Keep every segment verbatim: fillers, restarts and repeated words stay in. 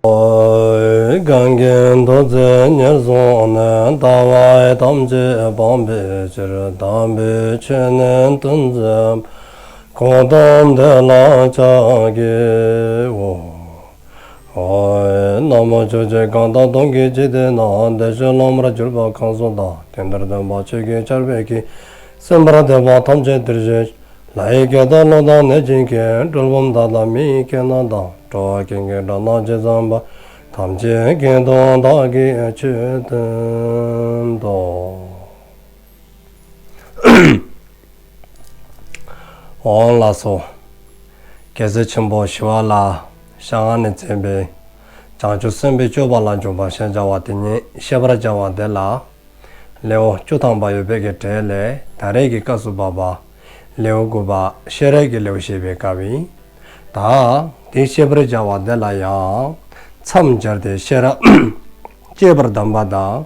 གང་གིས་ཐུགས་བརྩེ་ཉེར་བཟུང་ནས། ལྟ་བ་ཐམས་ཅད་སྤང་བའི་ཕྱིར། དམ་པའི་ཆོས་ནི་སྟོན་མཛད་པ། གོའུ་ཏམ་དེ་ལ་ཕྱག་འཚལ་ལོ། ཨོ། ན་མོ། ཕྱོགས་བཅུའི་གང་དག་སྟོང་གི་འཇིག་རྟེན་ན། བདེ་གཤེགས་སློབ་མར་གྱུར་པ་གང་སུ་དག། དེ་འདིར་སྟོན་པ་ཆོས་ཀྱི་ཆར་འབེབས་ཀྱིས། སེམས་པར་འདོད་པ་ཐམས་ཅད་འདིར་བྱོན་ཅིག། ལྷ་ཡི་སྐད་དང་ཀླུ་དང་གནོད་སྦྱིན་སྐད། གྲུལ་བུམ་དག་དང་མི་ཡི་སྐད་རྣམས་དང་། འགྲོ་བ་ཀུན་གྱི་སྒྲ་རྣམས་ཇི་ཙམ་པ། ཐམས་ཅད་སྐད་དུ་བདག་གིས་ཆོས་བསྟན་ཏོ། འོང་ལགས་སོ། རྒྱལ་སྲས་ཆེན་པོ་ཞི་བ་ལྷའི་ཞལ་སྔ་ནས་མཛད་པའི་བྱང་ཆུབ་སེམས་དཔའི་སྤྱོད་པ་ལ་འཇུག་པ་ཞེས་བྱ་བ་དེ་ཉིད་བཤད་པར་བྱ་བ་དེ་ལ། ལེའུ་བཅུ་ཐམ་པ་ཡོད་པའི་གི་གྲས་ལས་ད་རེས་ཀྱི་སྐབས་སུ་བབ་པ་ལེའུ་དགུ་པ་ཤེས་རབ་ཀྱི་ལེའུ་བཤད་པའི་སྐབས་ཨིན། ད་དེ་བཤད་པར་བྱ་བ་དེ་ལ་ཡང་མཚམས་སྦྱར་ཏེ་ཤེས་རབ་བསྐྱེད་པར་གདམས་པ་དང་།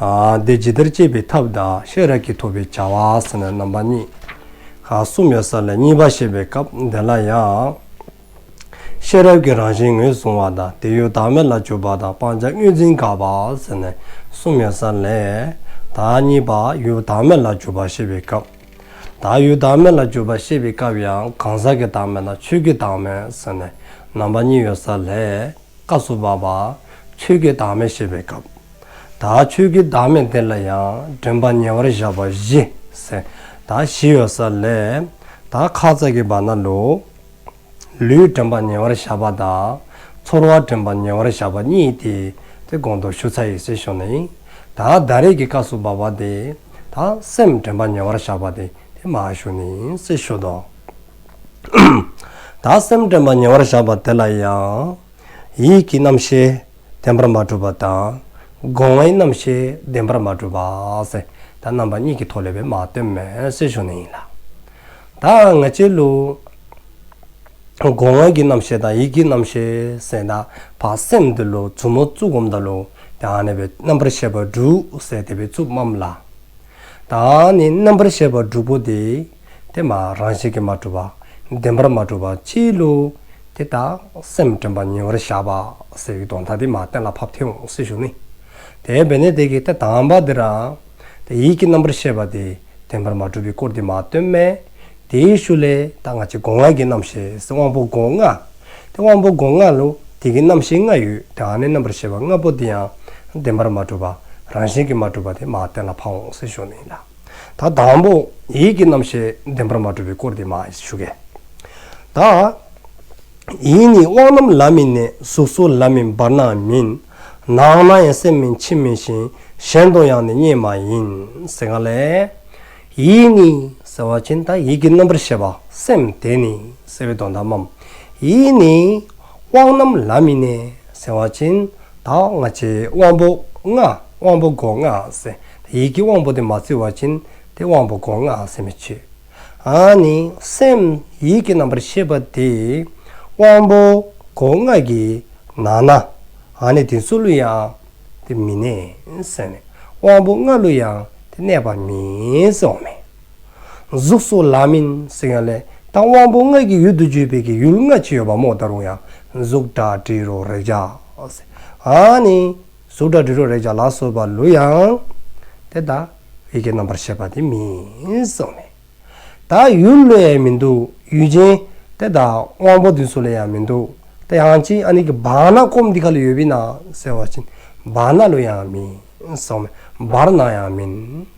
ཨ་དེ་ཇི་ལྟར་བསྐྱེད་པའི་ཐབས་དང་ཤེས་རབ་ཀྱིས་ཐོབ་པའི་བྱ་བ་ཟེར་ནས་རྣམ་པ་གཉིས་ཁག་གསུམ་ཡོད་ས་ལས་གཉིས་པ་བཤད་པའི་སྐབས་དེ་ལ་ཡང་། ཤེས་རབ་ཀྱི་རང་བཞིན་ངོས་བཟུང་བ་དང་། དེ་ཡུལ་བདག་མེད་ལ་འཇུག་པ་དང་། སྤང་བྱ་དངོས་འཛིན་དགག་པ་ཟེར་ནས་གསུམ་ཡོད་ས་ལས། ད་གཉིས་པ་ཡུལ་བདག་མེད་ལ་འཇུག་པ་བཤད་པའི་སྐབས། ད་ཡུལ་བདག་མེད་ལ་འཇུག་པ་བཤད་པའི་སྐབས་ཡང་གང་ཟག་གི་བདག་མེད་དང་ཆོས་ཀྱི་བདག་མེད་ཟེར་ནས་རྣམ་པ་གཉིས་ཡོད་ས་ལས། སྐབས་སུ་བབ་པ་ཆོས་ཀྱི་བདག་མེད་བཤད་པའི་སྐབས། ད་ཆོས་ཀྱི་བདག་མེད་དེ་ལ་ཡང་དྲན་པ་ཉེ་བར་བཞག་པ་བཞི་ཟེར་ད་བཞི་ཡོད་ས་ལས། ད་ཁ་ཙ་གི་བར་ན་ལུ་ལུས་དྲན་པ་ཉེ་བར་བཞག་པ་དང་ཚོར་བ་དྲན་པ་ཉེ་བར་བཞག་པ་གཉིས་དེ་དེ་གོང་དུ་ཞུ་ཚར་ཡི་ཟེར་ཞུ་ནི། ད་ད་རེས་ཀྱི་སྐབས་སུ་བབ་པ་དེ་ད་སེམས་དྲན་པ་ཉེ་བར་བཞག་པ་དེ་དེ་མར་ཞུ་ནི་ཟེར་ཞུ་དོ། ད་སེམས་དྲན་པ་ཉེ་བར་བཞག་པ་དེ་ལ་ཡང་། ཡིད་ཀྱི་རྣམ་ཤེས་བདེན་པར་མ་གྲུབ་པ་དང་། སྒོ་ལྔའི་རྣམ་ཤེས་བདེན་པར་མ་གྲུབ་པ་ཟེར་ད་རྣམ་པ་གཉིས་ཀྱི་ཐོག་ལས་སྦེ་མར་སྟོནམ་མས་ཟེར་ཞུ་ནི་ཨིན་ལགས། ད་ང་བཅས་ལུ་སྒོ་ལྔ་གི་རྣམ་ཤེས་དང་ཡིད་ཀྱི་རྣམ་ཤེས་ཟེར་ད་ཕར་སེམས་འདི་ལུ་མཛུབ་མོ་བཙུགས་འོངམ་ད་ལུ་ད་ཨ་ནི་སྦེ་རྣམ་པར་ཤེས་པ་དྲུག་ཟེར་དེ་སྦེ་བཙུགསཔ་མས་ལགས། ད་ཨ་ནི་རྣམ་པར་ཤེས་པ་དྲུག་པོ་དེ་དེ་མར་རང་བཞིན་གྱིས་མ་གྲུབ་པ་བདེན་པར་མ་གྲུབ་པ་ཅིག་ལུ་དེ་ད་སེམས་དྲན་པ་ཉེ་བར་བཞག་པ་ཟེར་བའི་དོན་དག་དེ་མར་གཏན་ལ་ཕབ་སྟེ་འོང་ཟེར་ཞུ་ནི། དེ་འབད་ནི་དེ་གིས་ད་དང་པ་དེ་ར་དེ་ཡིད་ཀྱི་རྣམ་པར་ཤེས་པ་དེ་བདེན་པར་མ་གྲུབ་པའི་སྐོར་དེ་མར་སྟོནམ་མས། དེའི་ཤུལ་ལས་ད་ང་བཅས་སྒོ་ལྔ་གི་རྣམ་ཤེས་ཟེར་དབང་པོ་སྒོ་ལྔ། དེ་དབང་པོ་སྒོ་ལྔ་ལུ་དེ་གི་རྣམ་ཤེས་ལྔ་ཡོད། དེ་ཨ་ནི་རྣམ་པར་ཤེས་པ་ལྔ་པོ་དེ་ཡང་བདེན་པར་མ་གྲུབ་པ་རང་བཞིན་གྱིས་མ་གྲུབ་པ་དེ་མར་གཏན་ལ་ཕབ་འོང་ཟེར་ཞུ་ནི་ཨིན་ལགས། ད་དང་པོ་ཡིད་ཀྱི་རྣམ་ཤེས་བདེན་པར་མ་གྲུབ་པའི་སྐོར་དེ་མར་ཞུ་གེ། ད་ཡིད་ནི་དབང་རྣམས་ལ་མི་གནས། གཟུགས་སོགས་ལ་མིན་བར་སྣང་མིན། ནང་ན་ཡང་སེམས་མིན་ཕྱི་མིན་ཞིང་། གཞན་དུ་ཡང་ནི་རྙེད་མ་ཡིན། ཟེར་ག་ལས། ཡིད་ནི་ཟེར་བ་ཅིན་ད་ཡིད་ཀྱི་རྣམ་པར་ཤེས་པ་སེམས་དེ་ནི་ཟེར་བའི་དོན་དག་མས། ཡིད་ནི་དབང་རྣམས་ལ་མི་གནས་ཟེར་བ་ཅིན་ད་ང་བཅས་དབང་པོ་ལྔ་དབང་པོ་སྒོ་ལྔ་ཟེར་ཡིད་ཀྱི་དབང་པོ་དེ་མ་བརྩི་བ་ཅིན་དེ་དབང་པོ་སྒོ་ལྔ་ཟེར་མི་ཆོག། ཨ་ནི་སེམས་ཡིད་ཀྱི་རྣམ་པར་ཤེས་པ་དེ་དབང་པོ་སྒོ་ལྔ་གི་ནང་ན་ཨ་ནི་དེ་ཚུ་ལུ་ཡང་དེ་མི་གནས་ཟེར་ནི། དབང་པོ་ལྔ་ལུ་ཡང་དེ་གནས་པ་མེད་ཟེརཝ་མས། གཟུགས་སོགས་ལ་མིན་ཟེར་ག་ལས་ད་དབང་པོ་ལྔ་གི་ཡུལ་དུ་གྱུར་པའི་གི་ཡུལ་ལྔ་ཅིག་ཡོདཔ་མས། ད་རུང་ཡང་གཟུགས་སྒྲ་དྲི་རོ་རེག་བྱ་ཟེར་ཨ་ནི་གཟུགས་སྒྲ་དྲི་རོ་རེག་བྱ་ལ་སོགས་པ་ལུ་ཡང་དེ་ད་ཡིད་ཀྱི་རྣམ་པར་ཤེས་པ་དེ་མེད་ཟེརཝ་མས། ད་ཡུལ་ལུ་ཡང་མིན་འདུག། ཡུལ་ཅན་དེ་ད་དབང་པོ་དེ་ཚུ་ལུ་ཡང་མིན་འདུག། ད་ཡང་ཅིན་ཨ་ནི་གི་བར་ན་སྐོརམ་འདི་ག་ལུ་ཡོདཔ་ཨིན་ན་ཟེར་བ་ཅིན་བར་ན་ལུ་ཡང་མེད་ཟེརཝ་མས། བར་ན་ཡང་མིན་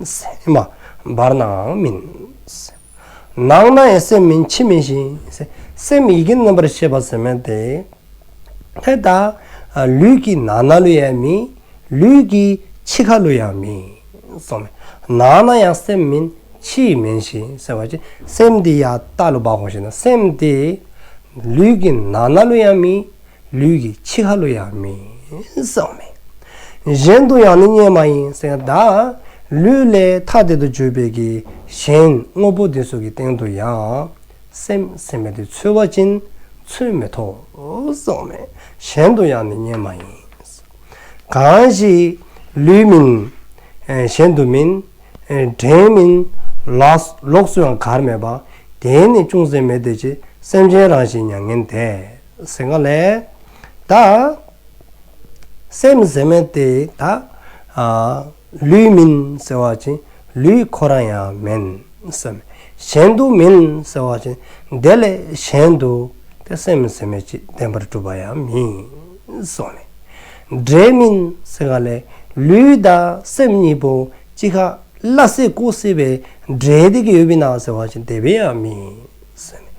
ཟེར་ཨིན་མས། བར་ན་ཡང་མིན་ཟེར། ནང་ན་ཡང་སེམས་མིན་ཕྱི་མིན་ཞིང་ཟེར། སེམས་ཡིད་ཀྱི་རྣམ་པར་ཤེས་པ་ཟེར་མི་དེ་དེ་ད་ལུས་ཀྱི་ནང་ན་ལུ་ཡང་མེད། ལུས་ཀྱི་ཕྱི་ཁ་ལུ་ཡང་མེད་ཟེརཝ་མས། ནང་ན་ཡང་སེམས་མིན་ཕྱི་མིན་ཞིང་ཟེར་བ་ཅིན་སེམས་དེ་ཡར་ལྟག་ལུ་འབག་འོང་ཞིནམ་ལས་སེམས་དེ་ལུས་ཀྱི་ནང་ན་ལུ་ཡང་མེད། ལུས་ཀྱི་ཕྱི་ཁ་ལུ་ཡང་མེད་ཟེརཝ་མས། གཞན་དུ་ཡང་ནི་རྙེད་མ་ཡིན་ཟེར་ད་ལུས་ལས་ཐ་དད་དུ་གྱུར་པའི་གི་གཞན་དངོས་པོ་དེ་ཚུ་གི་སྟེང་དུ་ཡང་སེམས་ཟེར་མི་དེ་འཚོལ་བ་ཅིན་འཚོལ་མི་ཐོབ་ཟེརཝ་མས། གཞན་དུ་ཡང་ནི་རྙེད་མ་ཡིན། གང་ཞིག་ལུས་མིན་ཨེ་གཞན་དུ་མིན། ཨེ་འདྲེན་མིན་ལོགས་ལོགས་སུ་ཡང་གར་མེད་པ། དེ་ནི་ཅུང་ཟད་མེད་དེ་ཅིག། སེམས་ཅན་རང་བཞིན་མྱ་ངན་འདས། ཟེར་ག་ལས་ད་ སེམས་ཟེར་མི་དེ་ད་ཨ་ལུས་མིན་ཟེར་བ་ཅིན་ལུས་ཁོ་ར་ཡང་མིན་ཟེར་མི། གཞན་དུ་མིན་ཟེར་བ་ཅིན་དེ་ལས་གཞན་དུ་ཏེ་སེམས་ཟེར་མི་ཅིག་བདེན་པར་གྲུབ་པ་ཡང་མིན་ཟེར་མི། འདྲེ་མིན་ཟེར་ག་ལས་ལུས་དང་སེམས་གཉིས་པོ་གཅིག་ཁར་སླ་བསྲེ་བཀོ་བསྲེ་སྦེ་འདྲེས་ཏེ་གི་ཡོདཔ་ཨིན་ན་ཟེར་བ་ཅིན་དེ་སྦེ་ཡང་མིན་ཟེར་མི།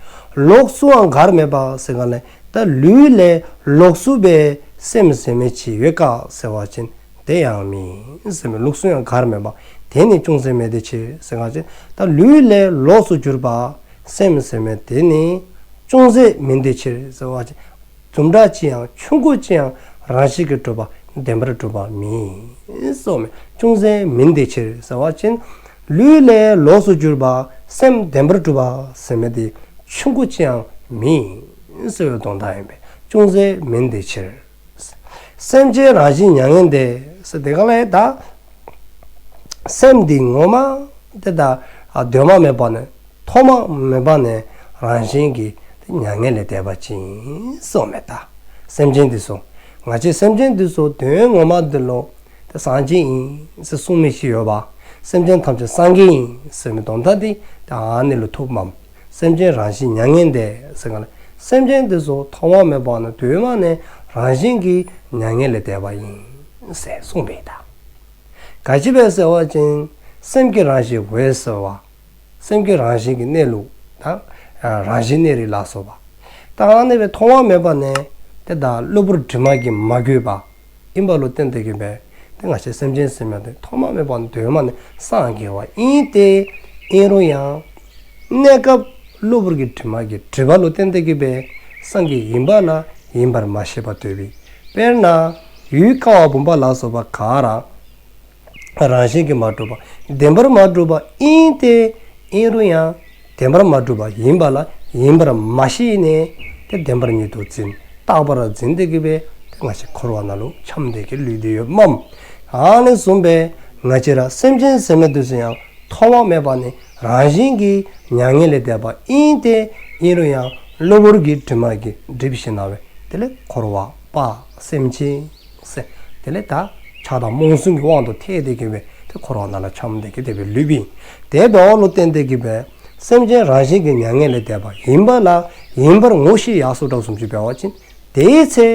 ལོགས་སུའང་འགར་མེད་པ་ཟེར་ག་ལས་ད་ལུས་ལས་ལོགས་སུ་སྦེ་སེམས་ཟེར་མི་ཅིག་ཡོད་ག་ཟེར་བ་ཅིན་དེ་ཡང་མིན་ཟེར་མི། ལོགས་སུ་ཡང་འགར་མེད་པ། དེ་ནི་ཅུང་ཟད་མིན་ཏེ་ཕྱིར་ཟེར་ག་ཅིན་ད་ལུས་ལས་ལོགས་སུ་གྱུར་པ་སེམས་ཟེར་མི་དེ་ནི་ཅུང་ཟད་མིན་ཏེ་ཕྱིར་ཟེར་བ་ཅིན་དུམ་གྲ་ཅིག་ཡང་ཆུང་ཀུ་ཅིག་ཡང་རང་བཞིན་གྱིས་གྲུབ་པ་བདེན་པར་གྲུབ་པ་མིན་ཟེར་མི། ཅུང་ཟད་མིན་ཏེ་ཕྱིར་ཟེར་བ་ཅིན་ལུས་ལས་ལོགས་སུ་གྱུར་པ་སེམས་བདེན་པར་གྲུབ་པ་ཟེར་མི་དེ་ཆུང་ཀུ་ཅིག་ཡང་མིན་ཟེར་བའི་དོན་དག་ཨིན་པས། ཅུང་ཟད་མིན་ཏེ་ཕྱིར། སེམས་ཅན་རང་བཞིན་མྱ་ངན་འདས་ཟེར་དེ་ག་ལས་ད་སེམས་འདི་ངོ་མ་དེ་ད་ཨ་གདོད་མ་མེད་པ་ནས་ཐོག་མ་མེད་པ་ནས་རང་བཞིན་གྱིས་མྱ་ངན་ལས་འདས་པ་ཅིག་ཨིན་ཟེར་མི་ད། སེམས་ཅན་འདི་ཚུ་ང་བཅས་སེམས་ཅན་འདི་ཚུ་དོན་ངོ་མ་འདི་ལུ་ཏེ་སངས་རྒྱས་ཨིན་ཟེར་གསུང་མི་ཅིག་ཡོད་པ། སེམས་ཅན་ཐམས་ཅད་སངས་རྒྱས་ཨིན་ཟེར་མི་དོན་དག་འདི་ཏེ་ཨ་ནི་ལུ་ཐུགཔ་མས། སེམས་ཅན་རང་བཞིན་མྱ་ངན་འདས་ཟེར་ག་ལས་སེམས་ཅན་འདི་ཚུ་ཐོག་མ་མེད་པ་ནས་གདོད་མ་ནས་རང་བཞིན་གྱིས་མྱ་ངན་ལས་འདས་པ་ཨིན་ཟེར་གསུངས་པས་ད། ག་ཅི་སྦེ་ཟེར་བ་ཅིན་སེམས་ཀྱི་རང་བཞིན་འོད་གསལ་བ། སེམས་ཀྱི་རང་བཞིན་གྱི་གནས་ལུགས་དང་རང་བཞིན་གནས་རིགས་ལ་སོགས་པ། ད་ཨ་ནི་སྦེ་ཐོག་མ་མེད་པ་ནས་ཏེ་ད་གློ་བུར་དྲི་མ་གིས་མ་གོས་པ་ཨིན་པ་ལུ་བརྟེན་ཏེ་གི་སྦེ་ཏེ་ང་བཅས་སེམས་ཅན་ཟེར་མི་དེ་ཐོག་མ་མེད་པ་ནས་གདོད་མ་ནས་སངས་རྒྱས་པ་ཨིན་ཏེ། ཨིན་རུང་ཡང་གནས་སྐབས་གློ་བུར་གྱི་དྲི་མ་གིས་བསྒྲིབས་པ་ལུ་བརྟེན་ཏེ་གི་སྦེ་སངས་རྒྱས་ཡིན་པ་ལ་ཡིན་པར་མ་ཤེས་པ་འདོད་པའི། དཔེར་ན་ཡུལ་ཀ་བ་བུམ་པ་ལ་སོགས་པ་ག་ར་རང་བཞིན་གྱིས་མ་གྲུབ་པ་བདེན་པར་མ་གྲུབ་པ་ཨིན་ཏེ། ཨིན་རུང་ཡང་བདེན་པར་མ་གྲུབ་པ་ཡིན་པ་ལ་ཡིན་པར་མ་ཤེས་ནས་ཏེ་བདེན་པར་ཉིད་དུ་འཛིན་རྟག་པར་འཛིན་ཏེ་གི་སྦེ་ཏེ་ང་བཅས་འཁོར་བ་ནང་ལུ་འཁྱམས་ཏེ་གི་ལུས་ཏེ་ཡོདཔ་མས། ཨ་ནི་བཟུམ་སྦེ་ང་བཅས་ར་སེམས་ཅན་ཟེར་མི་འདི་ཚུ་ཡང་ཐོག་མ་མེད་པ་ནས་རང་བཞིན་གྱིས་མྱ་ངན་ལས་འདས་པ་ཨིན་ཏེ། ཨིན་རུང་ཡང་གློ་བུར་གྱི་དྲི་མ་གིས་བསྒྲིབས་ཞིནམ་ལས་དེ་ལས་འཁོར་བ་པ་སེམས་ཅན་ཟེར་དེ་ལས་ད་ཆགས་སྡང་རྨོངས་གསུམ་གྱི་དབང་དུ་ཐལ་ཏེ་གི་སྦེ་ཏེ་འཁོར་བ་ནང་ལུ་འཁྱམས་ཏེ་གི་དེ་སྦེ་ལུས་པའི། དེ་དོན་ལུ་བརྟེན་ཏེ་གི་སྦེ་སེམས་ཅན་རང་བཞིན་གྱིས་མྱ་ངན་ལས་འདས་པ་ཡིན་པ་ལ་ཡིན་པར་ངོ་ཤེས་ཡག་སོ་དྲགས་བཟུམ་ཅིག་འབད་བ་ཅིན་དེའི་ཚེ་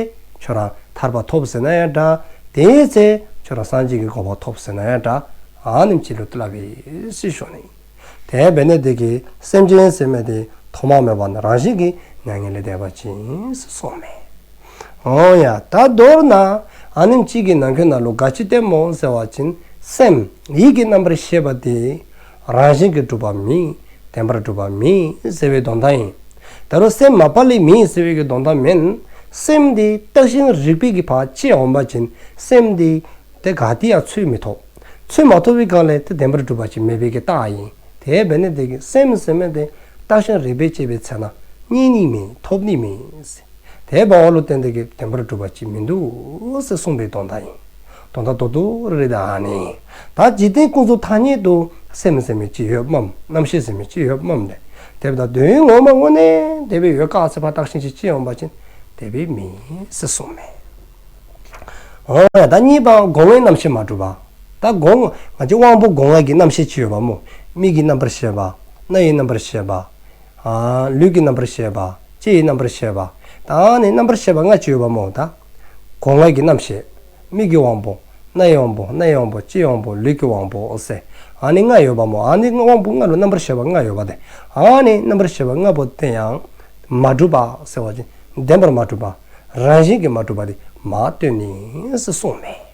ཁྱོད་ར་ཐར་པ་ཐོབ་ཟེར་ན་ཡང་འདྲ། དེའི་ཚེ་ཁྱོད་ར་སངས་རྒྱས་ཀྱི་གོ་འཕང་ཐོབ་ཟེར་ན་ཡང་འདྲ། ཨ་ནེམ་ཅིག་ལུ་ཏེ་སླབ་ཨིན་ཟེར་ཞུ་ནི། དེ་འབད་ནི་དེ་གིས་སེམས་ཅན་ཟེར་མི་དེ་ཐོག་མ་མེད་པ་ནས་རང་བཞིན་གྱིས་མྱ་ངན་ལས་འདས་པ་ཅིག་ཨིན་ཟེར་གསུངས་མས། འོང་ཡ། ད་མདོར་ན་ཨ་ནེམ་ཅིག་གི་ནང་འཁོད་ནང་ལུ་ག་ཅི་སྟོནམ་སྨོ་ཟེར་བ་ཅིན་སེམས་ཡིད་ཀྱི་རྣམ་པར་ཤེས་པ་དེ་རང་བཞིན་གྱིས་གྲུབ་པ་མེན། བདེན་པར་གྲུབ་པ་མེན་ཟེར་བའི་དོན་དག་ཨིན། ད་རུང་སེམས་མ་པ་ལས་མེད་ཟེར་བའི་གི་དོན་དག་མེན། སེམས་དེ་བརྟགས་ཤིང་རིགས་པའི་གི་ཕར་དཔྱད་འོང་པ་ཅིན་སེམས་དེ་ཏེ་ག་ཏེ་ཡང་ཚུད་མི་ཐོབ། ཚུད་མ་ཐོབ་པའི་སྒང་ལས་ཏེ་བདེན་པར་གྲུབ་པ་ཅིག་མེད་པའི་གི་རྟགས་ཨིན། དེ་འབད་ནི་དེ་གིས་སེམས་ཟེར་མི་དེ་བརྟགས་ཤིང་རིགས་པས་དཔྱད་པའི་ཚེ་ན་རྙེད་ནི་མེད། ཐོབ་ནི་མེད། དེ་འབདཝ་ལུ་བརྟེན་ཏེ་གི་བདེན་པར་གྲུབ་པ་ཅིག་མིན་འདུག་ཟེར་གསུངས་པའི་དོན་དག་ཨིན། དོན་དག་རྡོག་རྡོག་རེ་རེ་ད་ཨ་ནི། ད་འཇིག་རྟེན་ཀུན་རྫོབ་ཐ་སྙད་དུ་སེམས་ཟེར་མི་ཅིག་ཡོདཔ་མས། རྣམ་ཤེས་ཟེར་མི་ཅིག་ཡོདཔ་མས། དེ་འབདཝ་ད་དོན་ངོ་མ་དངོས་གནས་དེ་སྦེ་ཡོད་ག་ཟེར་ཕར་བརྟགས་ཤིང་དཔྱད་འོང་པ་ཅིན་དེ་སྦེ་མེན་ཟེར་གསུངས་མས། འོ་ཡ། ད་གཉིས་པ་སྒོ་ལྔའི་རྣམ་ཤེས་མ་གྲུབ་པ། ད་སྒོ་ལྔ་ང་བཅས་དབང་པོ་སྒོ་ལྔ་གི་རྣམ་ཤེས་ཅིག་ཡོདཔ་སྨོ། མིག་གི་རྣམ་པར་ཤེས་པ། རྣ་ཡི་རྣམ་པར་ཤེས་པ། ཨ་ལུས་ཀྱི་རྣམ་པར་ཤེས་པ། ལྕེ་ཡི་རྣམ་པར་ཤེས་པ། ད་ཨ་ནི་རྣམ་པར་ཤེས་པ་ལྔ་ཅིག་ཡོདཔ་སྨོ། ད་སྒོ་ལྔ་གི་རྣམ་ཤེས། མིག་གི་དབང་པོ། རྣ་ཡི་དབང་པོ། སྣ་ཡི་དབང་པོ། ལྕེ་ཡི་དབང་པོ། ལུས་ཀྱི་དབང་པོ་ཟེར་ཨ་ནི་ལྔ་ཡོདཔ་སྨོ། ཨ་ནི་དབང་པོ་ལྔ་ལུ་རྣམ་པར་ཤེས་པ་ལྔ་ཡོདཔ་དེ། ཨ་ནི་རྣམ་པར་ཤེས་པ་ལྔ་པོ་དེ་ཡང་མ་གྲུབ་པ་ཟེར་བ་ཅིན་བདེན་པར་མ་གྲུབ་པ། རང་བཞིན་གྱིས་མ་གྲུབ་པ་དེ་མ་སྟོན་ནི་ཟེར་གསུངས་མས།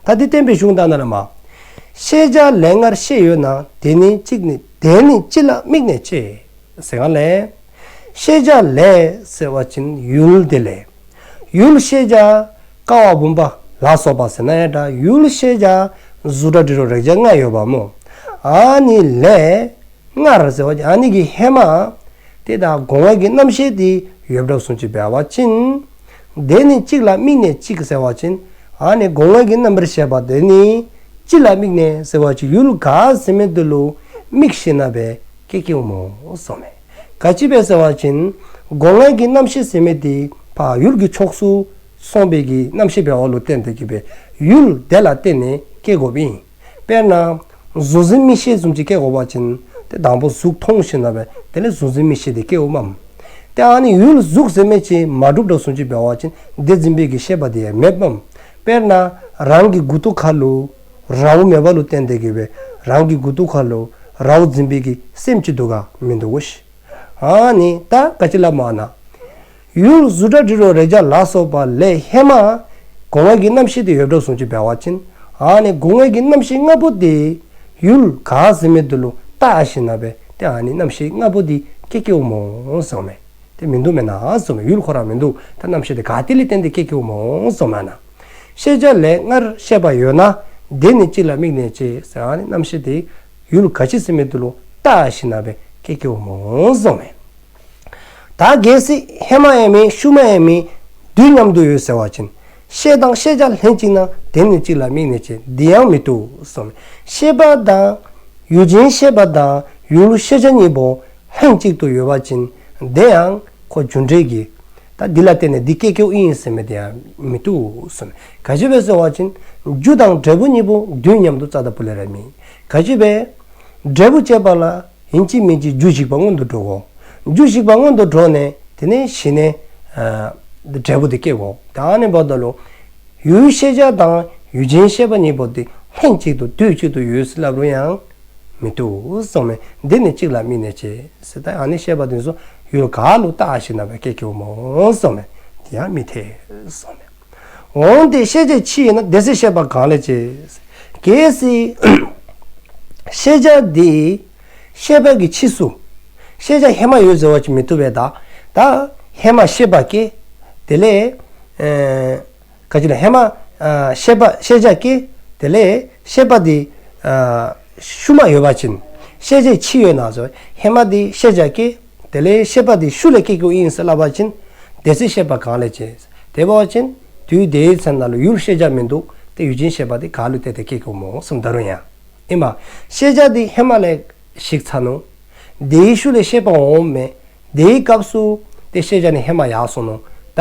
ད་འདི་བསྟན་པའི་གཞུང་ད་ན་ལ་མ། ཤེས་བྱ་ལས་སྔར་ཤེས་ཡོད་ན། དེ་ནི་གཅིག་ནི་དེ་ནི་ཅི་ལ་དམིགས་ནས་དཔྱད། ཟེར་ག་ལས། ཤེས་བྱ་ལས་ཟེར་བ་ཅིན་ཡུལ་དེ་ལས། ཡུལ་ཤེས་བྱ་ཀ་བ་བུམ་པ་ལ་སོགས་པ་ཟེར་ན་ཡང་འདྲ། ཡུལ་ཤེས་བྱ་གཟུགས་སྒྲ་དྲི་རོ་རེག་བྱ་ལྔ་ཡོདཔ་སྨོ། ཨ་ནི་ལས། སྔར་ཟེར་བ་ཅིན་ཨ་ནི་གི་ཧེ་མ། དེ་ད་སྒོ་ལྔ་གི་རྣམ་ཤེས་དེ་ཡོདཔ་བཟུམ་ཅིག་འབད་བ་ཅིན། དེ་ནི་གཅིག་ལ་དམིགས་ནས་དཔྱད་ཟེར་བ་ཅིན། ཨ་ནི་སྒོ་ལྔ་གི་རྣམ་པར་ཤེས་པ་དེ་ནི་གཅིག་ལ་དམིགས་ནས་ཟེར་བ་ཅིན་ཡུལ་ག་ཟེར་མི་དེ་ལུ་དམིགས་ཞིནམ་ལས་སྐྱེ་སྐྱེཝ་སྨོ་གསུངས་མས། ག་ཅི་སྦེ་ཟེར་བ་ཅིན་སྒོ་ལྔ་གི་རྣམ་ཤེས་ཟེར་མི་དེ་ཕར་ཡུལ་གྱི་ཕྱོགས་སུ་ སོང་བའི་གི་རྣམ་ཤེས་འབད་བ་ལུ་བརྟེན་ཏེ་གི་སྦེ་ཡུལ་དེ་ལ་བརྟེན་ནས་སྐྱེ་དགོཔ་ཨིན། དཔེར་ན་གཟུགས་འཛིན་མིག་ཤེས་བཟུམ་ཅིག་སྐྱེ་དགོ་པ་ཅིན་ཏེ་དང་པོ་གཟུགས་མཐོང་ཞིནམ་ལས་དེ་ལས་གཟུགས་འཛིན་མིག་ཤེས་དེ་སྐྱེཝ་མས། ཏེ་ཨ་ནི་ཡུལ་གཟུགས་ཟེར་མི་ཅིག་མ་གྲུབ་དོ་བཟུམ་ཅིག་འབད་བ་ཅིན་དེ་འཛིན་པའི་གི་ཤེས་པ་དེ་ཡང་མེདཔ་མས། དཔེར་ན་རང་གི་མགུ་ཏོ་ཁ་ལུ་རཝ་མེདཔ་ལུ་བརྟེན་ཏེ་གི་སྦེ་རང་གི་མགུ་ཏོ་ཁ་ལུ་རཝ་འཛིན་པའི་གི་སེམས་ཅིག་འདུག་ག་མིན་འདུག་གོ་ཤིག། ཨ་ནི་ད་ག་ཅི་སླབ་སྨོ་ཨ་ན། ཡུལ་གཟུགས་སྒྲ་དྲི་རོ་རེག་བྱ་ལ་སོགས་པ་ལས་ཧེ་མ་སྒོ་ལྔའི་གི་རྣམ་ཤེས་དེ་ཡོདཔ་དོ་བཟུམ་ཅིག་འབད་བ་ཅིན་ཨ་ནི་སྒོ་ལྔའི་གི་རྣམ་ཤེས་ལྔ་པོ་དེ་ཡུལ་ག་ཟེར་མི་དེ་ལུ་བལྟ་ཞིནམ་ལས་ཏེ་ཨ་ནི་རྣམ་ཤེས་ལྔ་པོ་དེ་སྐྱེ་སྐྱེཝ་མས་གསུངམ་མས། དེ་མིན་འདུག་མེན་ན་གསུངམ་མས། ཡུལ་ཁོ་ར་མིན་འདུག། ད་རྣམ་ཤེས་དེ་ག་ཏེ་ལས་བརྟེན་ཏེ་སྐྱེ་སྐྱེཝ་མས་གསུངམ་མས་ཨ་ན། ཤེས་བྱ་ལས་སྔར་ཤེས་པ་ཡོད་ན། དེ་ནི་གཅིག་ལ་དམིགས་ནས་བྱས་ཟེར་ཨ་ནི་རྣམ་ཤེས་དེ་ཡུལ་ག་ཅི་ཟེར་མི་དེ་ལུ་བལྟ་ཞིནམ་ལས་སྐྱེ་སྐྱེཝ་མས་གསུངམ་མས། ད་གལ་སྲིད་ཧེ་མ་ཡང་མེད་ཤུལ་མ་ཡང་མེད་དུས་མཉམ་དུ་ཡོད་ཟེར་བ་ཅིན་ཤེས་དང་ཤེས་བྱ་ལྷན་ཅིག་ན། དེ་ནི་གཅིག་ལ་དམིགས་ནས་བྱས། འདི་ཡང་མི་བཏུབ་གསུངམ་མས། ཤེས་པ་དང་ཡུལ་ཅན་ཤེས་པ་དང་ཡུལ་ཤེས་བྱ་གཉིས་པོ་ལྷན་ཅིག་ཏུ་ཡོད་པ་ཅིན་དེ་ཡང་ཁོ་རྒྱུ་འབྲས་ཀྱི་ད་འདི་ལ་བརྟེན་ནས་འདི་སྐྱེ་སྐྱེཝ་ཨིན་ཟེར་མི་དེ་ཡང་མི་བཏུབ་གསུངམ་མས། ག་ཅི་སྦེ་ཟེར་བ་ཅིན་རྒྱུ་དང་འབྲས་བུ་གཉིས་པོ་དུས་མཉམ་དུ་རྩ་དང་པོ་ལས་ར་མེད། ག་ཅི་སྦེ་འབྲས་བུ་སྐྱེད་པ་ལ་ཨིན་ཅི་མིན་ཅི་རྒྱུ་ཞིག་པ་སྔོན་དུ་འགྲོ་དགོ། རྒྱུ་ཞིག་པ་སྔོན་དུ་འགྲོ་ནས་དེ་ནས་གཞི་ནས་ཨ་འབྲས་བུ་དེ་སྐྱེ་དགོ། ད་ཨ་ནི་འབདཝ་ད་ལུ་ཡུལ་ཤེས་བྱ་དང་ཡུལ་ཅན་ཤེས་པ་གཉིས་པོ་དེ་ལྷན་ཅིག་ཏུ་དུས་གཅིག་ཏུ་ཡོད་ཟེར་སླབ་རུང་ཡང་མི་བཏུབ་གསུངམ་མས། དེ་ནི་གཅིག་ལ་དམིགས་ནས་བྱས་ཟེར། ད་ཨ་ནི་ཤེས་པ་དེ་ཚུ་ཡུལ་ག་ལུ་བལྟ་ཞིནམ་ལས་སྐྱེ་སྐྱེཝ་མས་གསུངམ་མས། དེ་ཡང་མི་འཐད་གསུངམ་མས། འོན་ཏེ་ཤེས་བྱའི་ཕྱི་ཡོད་ན། དེ་ཚེ་ཤེས་པ་གང་ལས་སྐྱེ། གལ་སྲིད་ཤེས་བྱ་དེ་ཤེས་པ་གི་ཕྱིས་སུ་ཤེས་བྱ་ཧེ་མ་ཡོད་ཟེར་བ་ཅིན་མི་བཏུབ་པས། ད་ད་ཧེ་མ་ཤེས་པ་སྐྱེ། དེ་ལས་ཨེ་ག་ཅི་ལ་ཧེ་མ་ཨ་ཤེས་པ་ཤེས་བྱ་སྐྱེ། དེ་ལས་ཤེས་པ་དེ་ཨ་ཤུལ་མ་ཡོད་པ་ཅིན་ཤེས་བྱའི་ཕྱིས་ཡོད་ན་ཟེར་ཧེ་མ་དེ་ཤེས་བྱ་སྐྱེ། དེ་ལས་ཤེས་པ་དེ་ཤུལ་ལས་སྐྱེ་སྐྱེཝ་ཨིན་ཟེར་སླབ་པ་ཅིན་དེ་ཚེ་ཤེས་པ་གང་ལས་སྐྱེ། དེ་འབད་བ་ཅིན་དུས་དེའི་ཚེ་ན་ལུ་ཡུལ་ཤེས་བྱ་མིན་འདུག། ཏེ་ཡུལ་ཅན་ཤེས་པ་དེ་ག་ལུ་བརྟེན་ཏེ་སྐྱེ་སྐྱེཝ་མས་གསུངམ་ད་རུང་ཡང་ཨིན་པ། ཤེས་བྱ་དེ་ཧེ་མ་ལས་ཞིག་ཚར་ནུག། དེའི་ཤུལ་ལས་ཤེས་པ་འོངམ་མས། དེའི་སྐབས་སུ་ཏེ་ཤེས་བྱ་ནི་ཧེ་མ་ཡར་སོང་ནུག། ད་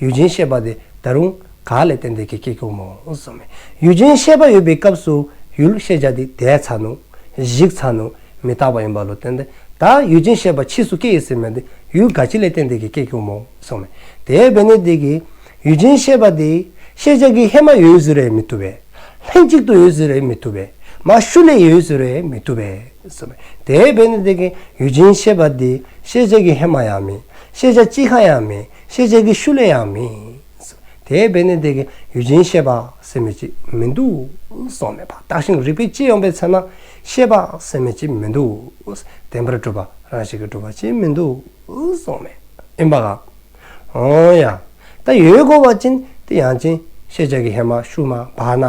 ཡུལ་ཅན་ཤེས་པ་དེ་ད་རུང་ག་ལས་བརྟེན་ཏེ་གི་སྐྱེ་སྐྱེཝ་མས་གསུངམ་མས། ཡུལ་ཅན་ཤེས་པ་ཡོད་པའི་སྐབས་སུ་ཡུལ་ཤེས་བྱ་དེ་འདས་ཚར་ནུག། ཞིག་ཚར་ནུག། མི་རྟག་པ་ཨིན་པ་ལུ་བརྟེན་ཏེ་ད་ཡུལ་ཅན་ཤེས་པ་ཕྱིས་སུ་སྐྱེ་ཡི་ཟེར་མི་དེ་ཡུལ་ག་ཅི་ལས་བརྟེན་ཏེ་གི་སྐྱེ་སྐྱེཝ་མས་གསུངམ་མས། དེ་འབད་ནི་དེ་གིས་ཡུལ་ཅན་ཤེས་པ་དེ་ཤེས་བྱ་གི་ཧེ་མ་ཡོད་ཟེར་རུང་མི་བཏུབ་པས། ལྷན་ཅིག་ཏུ་ཡོད་ཟེར་རུང་མི་བཏུབ་པས། མ་ཤུལ་ལས་ཡོད་ཟེར་རུང་མི་བཏུབ་པས་གསུངམ་མས། དེ་འབད་ནི་དེ་གིས་ཡུལ་ཅན་ཤེས་པ་དེ་ཤེས་བྱ་གི་ཧེ་མ་ཡང་མེད། ཤེས་བྱ་གཅིག་ཁར་ཡང་མེད། ཤེས་བྱ་གི་ཤུལ་ལས་ཡང་མེད། དེ་འབད་ནི་དེ་གིས་ཡུལ་ཅན་ཤེས་པ་ཟེར་མི་ཅིག་མིན་འདུག་གསུངམ་མས། བརྟགས་ཤིང་རིགས་པས་དཔྱད་ཡངས་པའི་ཚེ་ན་ཤེས་པ་ཟེར་མི་ཅིག་མིན་འདུག། བདེན་པར་གྲུབ་པ་རང་བཞིན་གྱིས་གྲུབ་པ་ཅིག་མིན་འདུག་གསུངམ་མས། ཨིན་པ་ག། འོ་ཡ། ད་ཡོད་དགོ་པ་ཅིན་ཏེ་ཡང་ཅིན་ཤེས་བྱ་གི་ཧེ་མ་ཤུལ་མ་བར་ན།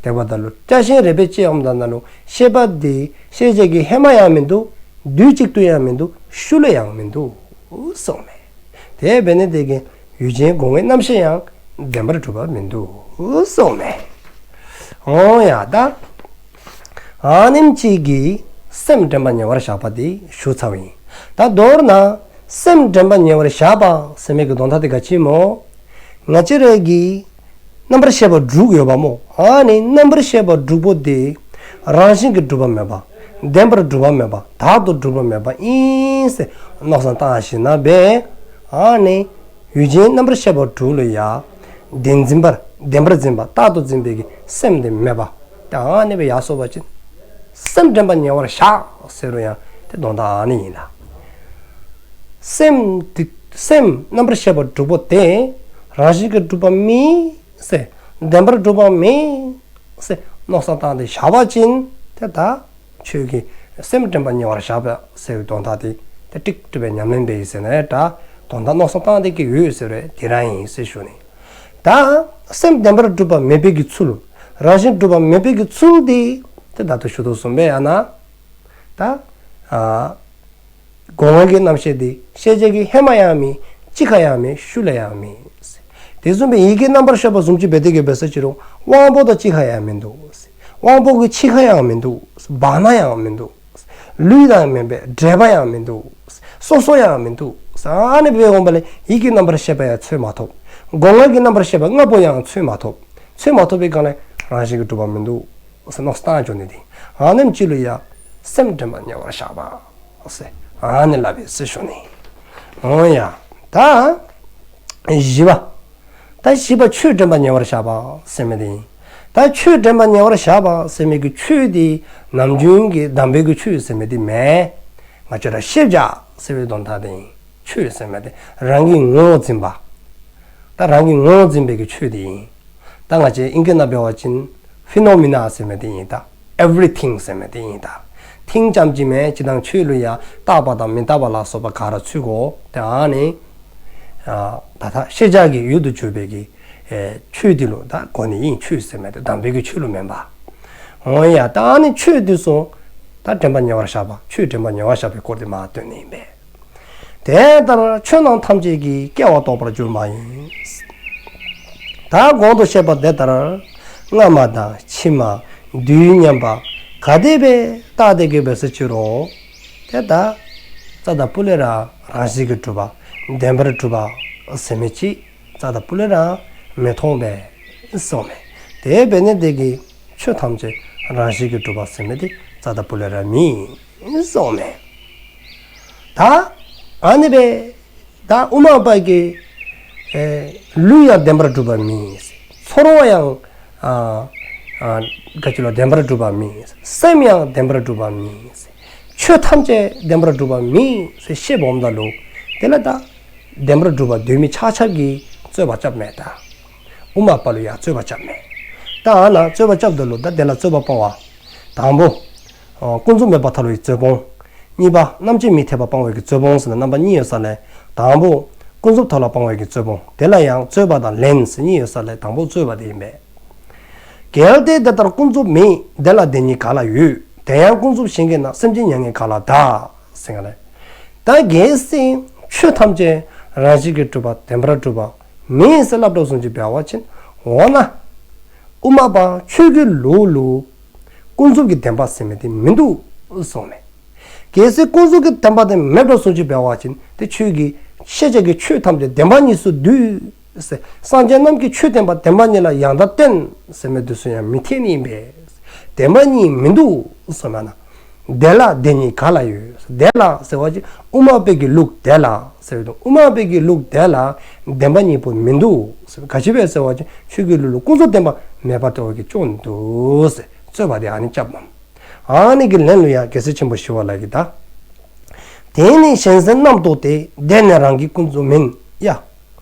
དེ་འབདཝ་ད་ལུ་བརྟགས་ཤིང་རིགས་པས་དཔྱད་ཡངས་ད་ན་ལུ་ཤེས་པ་དེ་ཤེས་བྱ་གི་ཧེ་མ་ཡང་མིན་འདུག། དུས་གཅིག་ཏུ་ཡང་མིན་འདུག། ཤུལ་ལས་ཡང་མིན་འདུག་གསུངམ་མས། དེ་འབད་ནི་དེ་གིས་ཡུལ་ཅན་སྒོ་ལྔའི་རྣམ་ཤེས་ཡང་བདེན་པར་གྲུབ་པ་མིན་འདུག་གསུངམ་མས། འོ་ཡ་ད། ཨ་ནེམ་ཅིག་གིས་སེམས་དྲན་པ་ཉེ་བར་བཞག་པ་དེ་ཞུ་ཚརཝ་ཨིན། ད་མདོར་ན་སེམས་དྲན་པ་ཉེ་བར་བཞག་པ་ཟེར་མི་གི་དོན་དག་དེ་ག་ཅི་སྨོ། ང་བཅས་ར་གི་རྣམ་པར་ཤེས་པ་དྲུག་ཡོདཔ་སྨོ། ཨ་ནི་རྣམ་པར་ཤེས་པ་དྲུག་པོ་དེ་རང་བཞིན་གྱིས་གྲུབ་པ་མེད་པ། བདེན་པར་གྲུབ་པ་མེད་པ། བདག་ཏུ་གྲུབ་པ་མེད་པ་ཨིན་ཟེར་མནོ་བསམ་བཏང་ཞིནམ་ལས་ཨ་ནི་ཡུལ་ཅན་རྣམ་པར་ཤེས་པ་དྲུག་ལུ་ཡང་བདེན་འཛིན་པར་བདེན་པར་འཛིན་པ་རྟག་ཏུ་འཛིན་པའི་གི་སེམས་དེ་མེད་པ། ཏེ་ཨ་ནི་སྦེ་ཡར་སོང་པ་ཅིན་སེམས་དྲན་པ་ཉེ་བར་བཞག་ཟེར་རུང་ཡང་ཏེ་དོན་དག་ཨ་ནི་ཨིན་ལགས། སེམས་དེ་སེམས་རྣམ་པར་ཤེས་པ་དྲུག་པོ་དེ་རང་བཞིན་གྱིས་གྲུབ་པ་མེན་ཟེར་བདེན་པར་གྲུབ་པ་མེན་ཟེར་མནོ་བསམ་བཏང་སྟེ་བཞག་པ་ཅིན་ཏེ་ད་ཁྱོད་ཀྱིས་སེམས་དྲན་པ་ཉེ་བར་བཞག་པ་ཟེར་བའི་དོན་དག་དེ་ཏེ་ཀྲིག་ཀྲི་སྦེ་ཉམས་ལེན་འབད་ཡི་ཟེར་ན་ཡང་འདྲ། དོན་དག་མནོ་བསམ་བཏང་སྟེ་གི་ཡོད་ཟེར་རུང་དེ་ར་ཨིན་ཟེར་ཞུ་ནི། ད་སེམས་བདེན་པར་གྲུབ་པ་མེད་པའི་གི་ཚུལ། རང་བཞིན་གྲུབ་པ་མེད་པའི་གི་ཚུལ་དེ་ཏེ་ད་ལྟོ་ཞུ་དོ་བཟུམ་སྦེ་ཨ་ན། ད་ཨ་སྒོ་ལྔའི་གི་རྣམ་ཤེས་དེ་ཤེས་བྱ་གི་ཧེ་མ་ཡང་མེད། གཅིག་ཁར་ཡང་མེད། ཤུལ་ལས་ཡང་མེད། དེ་བཟུམ་སྦེ་ཡིད་ཀྱི་རྣམ་པར་ཤེས་པ་བཟུམ་ཅིག་འབད་དེ་གི་འབད་ས་ཅི་རུང་དབང་པོ་དང་གཅིག་ཁར་ཡང་མིན་འདུག། དབང་པོ་གི་གཅིག་ཁར་ཡང་མིན་འདུག། བར་ན་ཡང་མིན་འདུག། ལུས་དང་མེན་པས། འབྲེལ་བ་ཡང་མིན་འདུག། སོ་སོ་ཡང་མིན་འདུག། ཨ་ནི་སྦེ་འོང་པ་ལས་ཡིད་ཀྱི་རྣམ་པར་ཤེས་པ་ཡང་འཚོལ་མ་ཐོབ། སྒོ་ལྔ་གི་རྣམ་པར་ཤེས་པ་ལྔ་པོ་ཡང་འཚོལ་མ་ཐོབ། འཚོལ་མ་ཐོབ་པའི་སྒང་ལས་རང་བཞིན་གྱིས་གྲུབ་པ་མིན་འདུག་ཟེར་མནོ་བསམ་བཏང་འགྱོ་ནི་དེ། ཨ་ནེམ་ཅིག་ལུ་ཡང་སེམས་དྲན་པ་ཉེ་བར་བཞག་པ་ཟེར་ཨ་ནི་སླབ་ཨིན་ཟེར་ཞུ་ནི། འོང་ཡ། ད་བཞི་པ། ད་བཞི་པ་ཆོས་དྲན་པ་ཉེ་བར་བཞག་པ་ཟེར་མི་དེ་ཨིན། ད་ཆོས་དྲན་པ་ཉེ་བར་བཞག་པ་ཟེར་མི་གི་ཆོས་དེ་ནམ་རྒྱུན་གྱི་དམ་པའི་གི་ཆོས་ཟེར་མི་དེ་མེན། ང་བཅས་ར་ཤེས་བྱ་ཟེར་བའི་དོན་དག་དེ་ཨིན། ཆོས་ཟེར་མི་དེ་རང་གི་ངོ་བོ་འཛིན་པ། ད་རང་གི་ངོ་བོ་འཛིན་པའི་གི་ཆོས་དེ་ཨིན། ད་ང་བཅས་ཨིང་སྐད་ནང་འབད་བ་ཅིན་ཕི་ནོ་མི་ན་ཟེར་མི་དེ་ཨིན་ད། ཨེ་བི་རི་ཐིང་ཟེར་མི་དེ་ཨིན་ད། ཐིང་ཙམ་ཅིག་མེན། ཅི་དང་ཆོས་ལུ་ཡང་རྟག་པ་དང་མི་རྟག་པ་ལ་སོགས་པ་ག་ར་ཚུད་དགོ། ཏེ་ཨ་ནི་ཨ་ད་ད་ཤེས་བྱ་གི་ཡུལ་དུ་གྱུར་པའི་གི་ཨེ་ཆོས་དེ་ལུ་ད་གོ་ནི་ཨིན། ཆོས་ཟེར་མི་དེ་དམ་པའི་གི་ཆོས་ལུ་མེན་པ། འོང་ཡ། ད་ཨ་ནི་ཆོས་དེ་ཚུ་ད་དྲན་པ་ཉེ་བར་བཞག་པ། ཆོས་དྲན་པ་ཉེ་བར་བཞག་པའི་སྐོར་དེ་མར་སྟོན་ནི་ཨིན་པས། དེ་ལྟར་ཆོས་རྣམས་ཐམས་ཅད་ཀྱི། སྐྱེ་བ་རྟོགས་པར་འགྱུར་མ་ཡིན། ད་གོང་དུ་བཤད་པ་དེ་ལྟར་སྔ་མ་དང་ཕྱི་མ་དུས་མཉམ་པ་ག་དེ་སྦེ་བརྟགས་ཏེ་གི་འབད་ས་ཅི་རུང་། དེ་ད་རྩ་དང་སྤུ་ལས་ར་རང་བཞིན་གྱིས་གྲུབ་པ་བདེན་པར་གྲུབ་པ་ཟེར་མི་ཅིག་རྩ་དང་སྤུ་ལས་ར་མི་མཐོང་པས་གསུངས་མས། དེ་འབད་ནི་དེ་གིས་ཆོས་ཐམས་ཅད་རང་བཞིན་གྱིས་གྲུབ་པ་ཟེར་མི་དེ་རྩ་དང་སྤུ་ལས་ར་མེན་གསུངས་མས། ད་ཨ་ནི་སྦེ་ད་དབུ་མ་པ་གི་ཨེ་ལུས་ཡང་བདེན་པར་གྲུབ་པ་མེན། ཚོར་བ་ཡང་ཨ་ཨ་ག་ཅི་ལོ་བདེན་པར་གྲུབ་པ་མེན། སེམས་ཡང་བདེན་པར་གྲུབ་པ་མེན། ཆོས་ཐམས་ཅད་བདེན་པར་གྲུབ་པ་མེན་ཟེར་བཤད་འོངམ་ད་ལུ། དེ་ལས་ད་བདེན་པར་གྲུབ་པ་འདོད་མི་ཆ་ཁྱབ་ཀྱིས་རྩོད་པ་རྐྱབ་མས་ད། དབུ་མ་པ་ལུ་ཡང་རྩོད་པ་རྐྱབ་མས། ད་ཨ་ནཱ་རྩོད་པ་རྐྱབ་ད་ལུ་ད་དེ་ལ་རྩོད་པ་སྤང་བ། དང་པོ་ཨ་ཀུན་རྫོབ་མེད་པར་ཐལ་བའི་རྩོད་སྤོང་། གཉིས་པ་རྣམ་དཔྱོད་མི་འཐད་པ་སྤང་བའི་གི་རྩོད་སྤོང་ཟེར་ན་རྣམ་པ་གཉིས་ཡོད་ས་ལས། དང་པོ་ཀུན་རྫོབ་ཐལ་བ་སྤང་བའི་གི་རྩོད་སྤོང་། དེ་ལ་ཡང་རྩོད་པ་དང་ལན་ཟེར་གཉིས་ཡོད་ས་ལས་དང་པོ་རྩོད་པ་དེ་ཨིན་པས། གལ་ཏེ་དེ་ལྟར་ཀུན་རྫོབ་མེད། དེ་ལ་དེ་ཉིད་ག་ལ་ཡོད། དེ་ཡང་ཀུན་རྫོབ་གཞན་གྱིས་ན། སེམས་ཅན་མྱ་ངན་ག་ལ་འདའ། ཟེར་ག་ལས། ད་གལ་སྲིད་ཆོས་ཐམས་ཅད་རང་བཞིན་གྱིས་གྲུབ་པ་བདེན་པར་གྲུབ་པ་མེན་ཟེར་སླབ་དོ་བཟུམ་ཅིག་འབད་བ་ཅིན། འོ་ན་དབུ་མ་པ་ཁྱོད་ཀྱི་ལུགས་ལུ་ཀུན་རྫོབ་ཀྱི་བདེན་པ་ཟེར་མི་དེ་མིན་འདུག་གསུངས་མས། གལ་སྲིད་ཀུན་རྫོབ་ཀྱི་བདེན་པ་དེ་མེདཔ་བཟུམ་ཅིག་འབད་བ་ཅིན་དེ་ཁྱོད་ཀྱི་ཤེས་བྱ་གི་ཆོས་ཐམས་ཅད་བདེན་པ་གཉིས་སུ་འདུས། སངས་རྒྱས་རྣམས་ཀྱིས་ཆོས་བདེན་པ་བདེན་པ་གཉིས་ལ་ཡང་དག་བསྟན་ཟེར་མི་དེ་ཚུ་ཡང་མི་འཐད་ནི་ཨིན་པས། བདེན་པ་གཉིས་མིན་འདུག་གསུངས་མས་ན། དེ་ལ་དེ་ཉིད་ག་ལ་ཡོད། དེ་ལ་ཟེར་བ་ཅིན་དབུ་མ་པའི་གི་ལུགས་དེ་ལ་ཟེར་བ་ཅིན་དབུ་མ་པའི་གི་ལུགས་དེ་ལ་བདེན་པ་གཉིས་པོ་མིན་འདུག་ཟེར། ག་ཅི་སྦེ་ཟེར་བ་ཅིན་ཁྱོད་ཀྱི་ལུགས་ལུ་ཀུན་རྫོབ་བདེན་པ་མེད་པར་ཐལ་བ་གིས་སྐྱོན་འདུག་ཟེར་རྩོད་པ་དེ་ཨ་ནི་རྐྱབ་མས། ཨ་ནི་གི་ལན་ལུ་ཡང་རྒྱལ་སྲས་ཆེན་པོ་ཞི་བ་ལྷ་གིས་ད། དེ་ནི་གཞན་སེམས་རྣམ་རྟོག་སྟེ། དེ་ནི་རང་གི་ཀུན་རྫོབ་མིན། ཡ།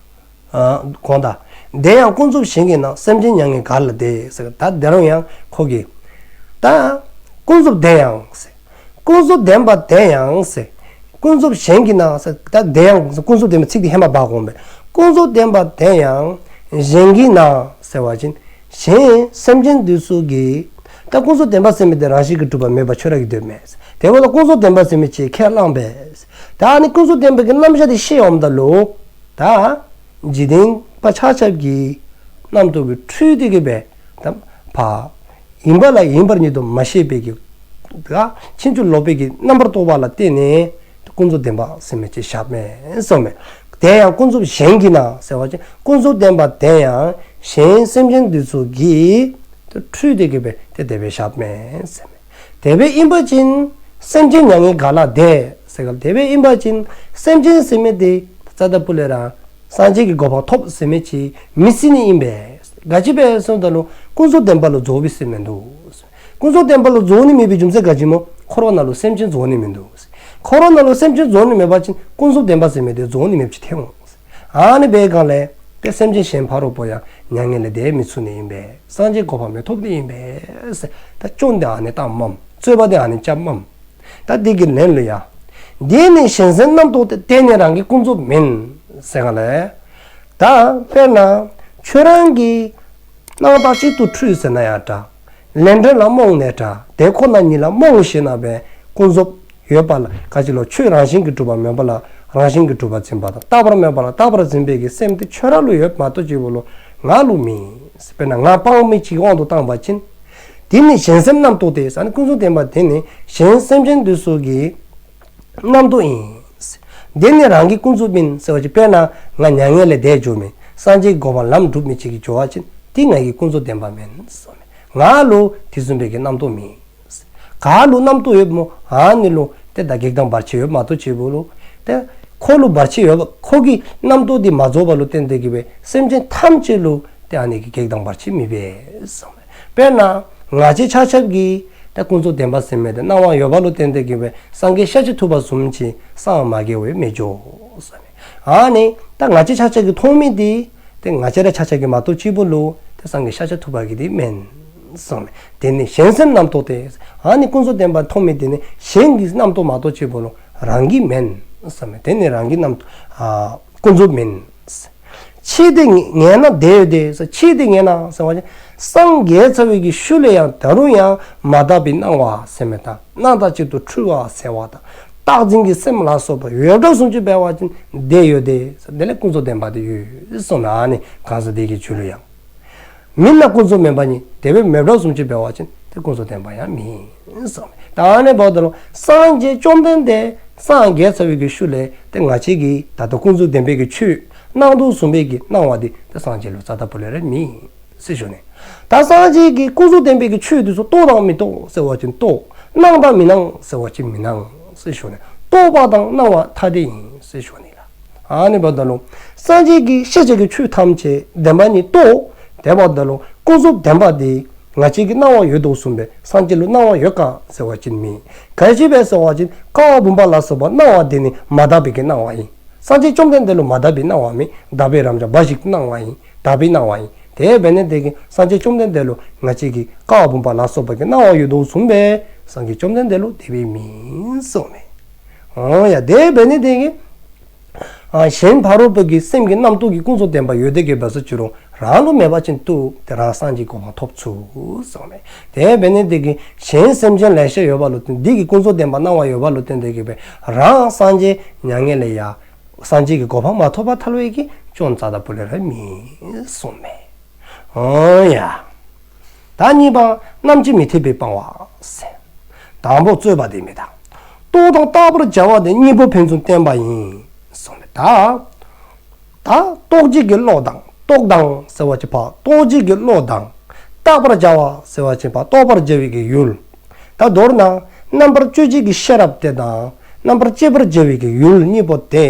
ཨ་གོང་ད། དེ་ཡང་ཀུན་རྫོབ་གཞན་གྱིས་ན། སེམས་ཅན་མྱ་ངན་ག་ལ་འདའ། ཟེར་ད་དེ་རུང་ཡང་ཁོ་གིས། ད་ཀུན་རྫོབ་དེ་ཡང་ཟེར། ཀུན་རྫོབ་བདེན་པ་དེ་ཡང་ཟེར། ཀུན་རྫོབ་གཞན་གྱིས་ན་ཟེར། ད་དེ་ཡང་ཀུན་རྫོབ་བདེན་པ་ཚིག་དེ་ཧེ་མ་འབག་འོང་པས། ཀུན་རྫོབ་བདེན་པ་དེ་ཡང་གཞན་གྱིས་ན་ཟེར་བ་ཅིན་གཞན་སེམས་ཅན་འདི་ཚུ་གིས་ད་ཀུན་རྫོབ་བདེན་པ་ཟེར་མི་དེ་རང་བཞིན་གྱིས་གྲུབ་པ་མེད་པ་ཁྱོད་ར་གིས་འདོད་མས། དེ་འབདཝ་ད་ཀུན་རྫོབ་བདེན་པ་ཟེར་མི་ཅིག་ཁས་བླངས་པས། ད་ཨ་ནི་ཀུན་རྫོབ་བདེན་པའི་གི་རྣམ་གཞག་དེ་ཤེས་འོངམ་ད་ལུ། ད་འཇིག་རྟེན་པ་ཆ་ཁྱབ་ཀྱི་རྣམ་རྟོག་གིས་འཁྲུལ་ཏེ་གི་སྦེ་ད་ཕར་ཡིན་པ་ལ་ཡིན་པར་ཉིད་དུ་མ་ཤེས་པའི་གི་ད་ཕྱིན་ཅི་ལོག་པའི་གི་རྣམ་པར་རྟོག་པ་ལ་བརྟེན་ནས་ཀུན་རྫོབ་བདེན་པ་ཟེར་མི་ཅིག་བཞག་མས་གསུངས་མས། དེ་ཡང་ཀུན་རྫོབ་གཞན་གྱིས་ན་ཟེར་བ་ཅིན་ཀུན་རྫོབ་བདེན་པ་དེ་ཡང་གཞན་སེམས་ཅན་འདི་ཚུ་གིས་ད་འཁྲུལ་ཏེ་གི་སྦེ་དེ་དེ་སྦེ་བཞག་མས་ཟེར་མས། དེ་སྦེ་ཨིན་པ་ཅིན་སེམས་ཅན་མྱ་ངན་ག་ལ་འདའ་ཟེར་ག་ལས། དེ་སྦེ་ཨིན་པ་ཅིན་སེམས་ཅན་ཟེར་མི་དེ་རྩ་དང་སྤུ་ལས་ར་སངས་རྒྱས་ཀྱི་གོ་འཕང་ཐོབ་ཟེར་མི་ཅིག་མི་སྲིད་ནི་ཨིན་པས། ག་ཅི་སྦེ་གསུངམ་ད་ལུ་ཀུན་རྫོབ་བདེན་པ་ལུ་རྫོགས་པའི་སྲིད་མིན་འདུག། ཀུན་རྫོབ་བདེན་པ་ལུ་རྫོགས་ནི་མེད་པའི་རྒྱུ་མཚན་ག་ཅི་སྨོ། འཁོར་བ་ནང་ལུ་སེམས་ཅན་རྫོགས་ནི་མིན་འདུག། འཁོར་བ་ནང་ལུ་སེམས་ཅན་རྫོགས་ནི་མེད་པ་ཅིན་ཀུན་རྫོབ་བདེན་པ་ཟེར་མི་དེ་རྫོགས་ནི་མེདཔ་ཅིག་ཐལ་འོང་། ཨ་ནི་འབད་ག་ལས་དེ་སེམས་ཅན་གཞན་ཕ་རོལ་པོ་ཡང་མྱ་ངན་ལས་འདའ་མི་ཚུགས་ནི་ཨིན་པས། སངས་རྒྱས་གོ་འཕང་མི་ཐོབ་ནི་ཨིན་པས། ད་སྐྱོན་དེ་ཨ་ནི་བཏངམ་མས། རྩོད་པ་དེ་ཨ་ནི་རྐྱབ་མས། ད་དེ་གི་ལན་ལུ་ཡང་། དེ་ནི་གཞན་སེམས་རྣམ་རྟོག་སྟེ། དེ་ནི་རང་གི་ཀུན་རྫོབ་མིན། ཟེར་ག་ལས། ད་དཔེར་ན་ཁྱོད་རང་གིས་སྣང་བཏགས་གཅིག་ཏུ་འཁྲུལ་ཟེར་ན་ཡང་འདྲ། ལན་གྲངས་ལ་རྨོངས་ནས་འདྲ། དེ་ཁོ་ན་ཉིད་ལ་རྨོངས་ཞེ་ན་སྦེ་ཀུན་རྫོབ་ཡོད་པ་ལ་ག་ཅི་ལོ། ཁྱོད་རང་བཞིན་གྱིས་གྲུབ་པ་མེད་པ་ལ་རང་བཞིན་གྱིས་གྲུབ་པར་འཛིན་པ་དང་། རྟག་པར་མེད་པ་ལ་རྟག་པར་འཛིན་པའི་གི་སེམས་དེ་ཁྱོད་ར་ལུ་ཡོད་མ་གཏོགས་གཅིག་པོ་ལུ་ང་ལུ་མེད། དཔེར་ན་ང་སྤང་མི་ཅིག་དབང་དུ་བཏང་བ་ཅིན། དེ་ནི་གཞན་སེམས་རྣམ་རྟོག་སྟེ། ཟེར་ནི་ཀུན་རྫོབ་བདེན་པ་དེ་ནི་གཞན་སེམས་ཅན་འདི་ཚུ་གི་རྣམ་རྟོག་ཨིན། དེ་ནི་རང་གི་ཀུན་རྫོབ་མིན། ཟེར་བ་ཅིན་དཔེར་ན་ང་མྱ་ངན་ལས་འདའ་འགྱོ་མི། སངས་རྒྱས་གོ་འཕང་ལམ་སྒྲུབ་མི་ཅིག་གི་འགྱོ་བ་ཅིན་དེ་ང་གི་ཀུན་རྫོབ་བདེན་པ་མེན་གསུངསམ་མས། ང་ལུ་དེ་བཟུམ་སྦེ་གི་རྣམ་རྟོག་མེད། ག་ལུ་རྣམ་རྟོག་ཡོདཔ་སྨོ། ཨ་ནི་ལུ་ཏེ་ད་གེགས་དང་བར་ཆད་ཡོདཔ་མ་གཏོགས་ཅིག་པོ་ལུ་ཏེ་ཁོ་ལུ་བར་ཆད་ཡོདཔ་ཁོ་གི་རྣམ་རྟོག་དེ་མ་རྫོགས་པ་ལུ་བརྟེན་ཏེ་གི་སྦེ་སེམས་ཅན་ཐམས་ཅད་ལུ་ཏེ་ཨ་ནི་གི་གེགས་དང་བར་ཆད་མེད་པས་གསུངསམ་མས། དཔེར་ན་ང་བཅས་ཆ་ཁྱབ་ཀྱིས་ད་ཀུན་རྫོབ་བདེན་པ་ཟེར་མི་དེ་སྣང་བ་ཡོད་པ་ལུ་བརྟེན་ཏེ་གི་སྦེ་སངས་རྒྱས་ཤཱཀྱ་ཐུབ་པ་བཟུམ་ཅིག་སངས་མ་རྒྱས་པར་མི་འགྱོ་གསུངསམ་མས། ཨ་ནི་ད་ང་བཅས་ཆ་ཁྱབ་ཀྱིས་མཐོང་མི་དེ་ཏེ་ང་བཅས་ར་ཆ་ཁྱབ་ཀྱི་མ་གཏོགས་ཅིག་པོ་ལུ་ཏེ་སངས་རྒྱས་ཤཱཀྱ་ཐུབ་པ་གི་དེ་མེན་གསུངསམ་མས། དེ་ནི་གཞན་སེམས་རྣམ་རྟོག་སྟེ། ཨ་ནི་ཀུན་རྫོབ་བདེན་པ་མཐོང་མི་དེ་ནི་གཞན་གྱི་རྣམ་རྟོག་མ་གཏོགས་ཅིག་པོ་ལུ་རང་གི་མེན་གསུངསམ་མས། དེ་ནི་རང་གི་རྣམ་ཨ་ཀུན་རྫོབ་མེན། ཕྱིས་དེ་ངེས་ན་དེ་ཡོད་དེ། ཕྱིས་དེ་ངེས་ན་ཟེར་བ་ཅིན་སངས་རྒྱས་ཚར་བའི་གི་ཤུལ་ལས་ཡང་ད་རུང་ཡང་མ་དག་པའི་སྣང་བ་ཟེར་མི་དང་སྣང་དག་ཅིག་ཏུ་འཁྲུལ་བ་ཟེར་བ་དང་རྟག་འཛིན་གྱི་སེམས་ལ་སོགས་པ་ཡོདཔ་བཟུམ་ཅིག་འབད་བ་ཅིན་དེ་ཡོད་དེ། དེ་ལས་ཀུན་རྫོབ་བདེན་པ་དེ་ཡོད་གསུངསམ་མས། ཨ་ནི་གང་ཟག་དེ་གི་རྒྱུད་ལུ་ཡང་མིན་ན་ཀུན་རྫོབ་མེད་པ་ཉིད། དེ་སྦེ་མེདཔ་བཟུམ་ཅིག་འབད་བ་ཅིན་ཏེ་ཀུན་རྫོབ་བདེན་པ་ཡང་མེན་གསུངསམ་མས། ད་ཨ་ནི་འབདཝ་ད་ལུ་སངས་རྒྱས་བཅོམ་ལྡན་འདས་སངས་རྒྱས་ཚར་བའི་གི་ཤུལ་ལས་ཏེ་ང་བཅས་ཀྱིས་ད་ལྟོ་ཀུན་རྫོབ་བདེན་པའི་གི་ཆོས་སྣང་དོ་བཟུམ་སྦེ་གི་སྣང་བ་དེ་ཏེ་སངས་རྒྱས་ལུ་རྩ་དང་པོ་ལས་ར་མེད་ཟེར་ཞུ་ནི། ད་སངས་རྒྱས་ཀྱིས་ཀུན་རྫོབ་བདེན་པའི་གི་ཆོས་དེ་ཚུ་རྟོགས་དང་མི་རྟོགས་ཟེར་བ་ཅིན་རྟོགས། སྣང་དང་མི་སྣང་ཟེར་བ་ཅིན་མི་སྣང་ཟེར་ཞུ་ནི། རྟོགས་པ་དང་སྣང་བ་ཐ་དད་ཨིན་ཟེར་ཞུ་ནི་ལགས། ཨ་ནི་འབདཝ་ད་ལུ་སངས་རྒྱས་ཀྱིས་ཤེས་བྱ་གི་ཆོས་ཐམས་ཅད་བདེན་པ་ཉིད་རྟོགས། དེ་འབདཝ་ད་ལུ་ཀུན་རྫོབ་བདེན་པ་དེ་ང་བཅས་ཀྱི་སྣང་བ་ཡོད་དོ་བཟུམ་སྦེ་སངས་རྒྱས་ལུ་སྣང་བ་ཡོད་ག་ཟེར་བ་ཅིན་མེད། ག་ཅི་སྦེ་ཟེར་བ་ཅིན་ཀ་བ་བུམ་པ་ལ་སོགས་པ་སྣང་བ་དེ་ནི་མ་དག་པའི་གི་སྣང་བ་ཨིན། སངས་རྒྱས་བཅོམ་ལྡན་འདས་ལུ་མ་དག་པའི་སྣང་བ་མེད། དག་པའི་རབ་འབྱམས་འབའ་ཞིག་སྣང་བ་ཨིན། དག་པའི་སྣང་བ་ཨིན། དེ་འབད་ནི་དེ་གིས་སངས་རྒྱས་བཅོམ་ལྡན་འདས་ལུ་ང་བཅས་ཀྱིས་ཀ་བ་བུམ་པ་ལ་སོགས་པ་གི་སྣང་བ་ཡོད་དོ་བཟུམ་སྦེ་སངས་རྒྱས་བཅོམ་ལྡན་འདས་ལུ་དེ་སྦེ་མེན་གསུངསམ་མས། འོ་ཡ། དེ་འབད་ནི་དེ་གིས་ཨ་གཞན་ཕ་རོལ་པོ་གི་སེམས་ཀྱི་རྣམ་རྟོག་གི་ཀུན་རྫོབ་བདེན་པ་ཡོད་དེ་གི་འབད་སོ་ཅི་རུང་རང་ལུ་མེད་པ་ཅིན་ཏེ་རང་སངས་རྒྱས་གོ་འཕང་ཐོབ་ཚུགས་གསུངསམ་མས། དེ་འབད་ནི་དེ་གིས་གཞན་སེམས་ཅན་ལེ་ཤ་ཡོད་པ་ལུ་བརྟེན་དེ་གི་ཀུན་རྫོབ་བདེན་པ་སྣང་བ་ཡོད་པ་ལུ་བརྟེན་ཏེ་གི་སྦེ་རང་སངས་རྒྱས་མྱ་ངན་ལས་ཡང་སངས་རྒྱས་ཀྱི་གོ་འཕང་མ་ཐོབ་པར་ཐལ་བའི་གི་སྐྱོན་རྩ་དང་པོ་ལས་ར་མེད་གསུངསམ་མས། འོ་ཡ། ད་གཉིས་པ་རྣམ་དཔྱོད་མི་འཐད་པའི་སྤང་བ་ཟེར། དང་པོ་རྩོད་པ་དེ་མེད་ད། རྟོག་དང་བརྟག་པར་བྱ་བ་དེ་གཉིས་པོ་ཕན་ཚུན་བརྟེན་པ་ཡིན་གསུངསམ་མས། ད་ད་རྟོག་བྱེད་ཀྱི་བློ་དང་རྟོག་དང་ཟེར་བ་ཅིན་ཕར་རྟོག་བྱེད་ཀྱི་བློ་དང་བརྟག་པར་བྱ་བ་ཟེར་བ་ཅིན་ཕར་རྟོག་པར་བྱ་བའི་གི་ཡུལ། ད་མདོར་ན་རྣམ་པར་དཔྱོད་བྱེད་ཀྱི་ཤེས་རབ་དེ་དང་རྣམ་པར་དཔྱད་པར་བྱ་བའི་གི་ཡུལ་གཉིས་པོ་དེ་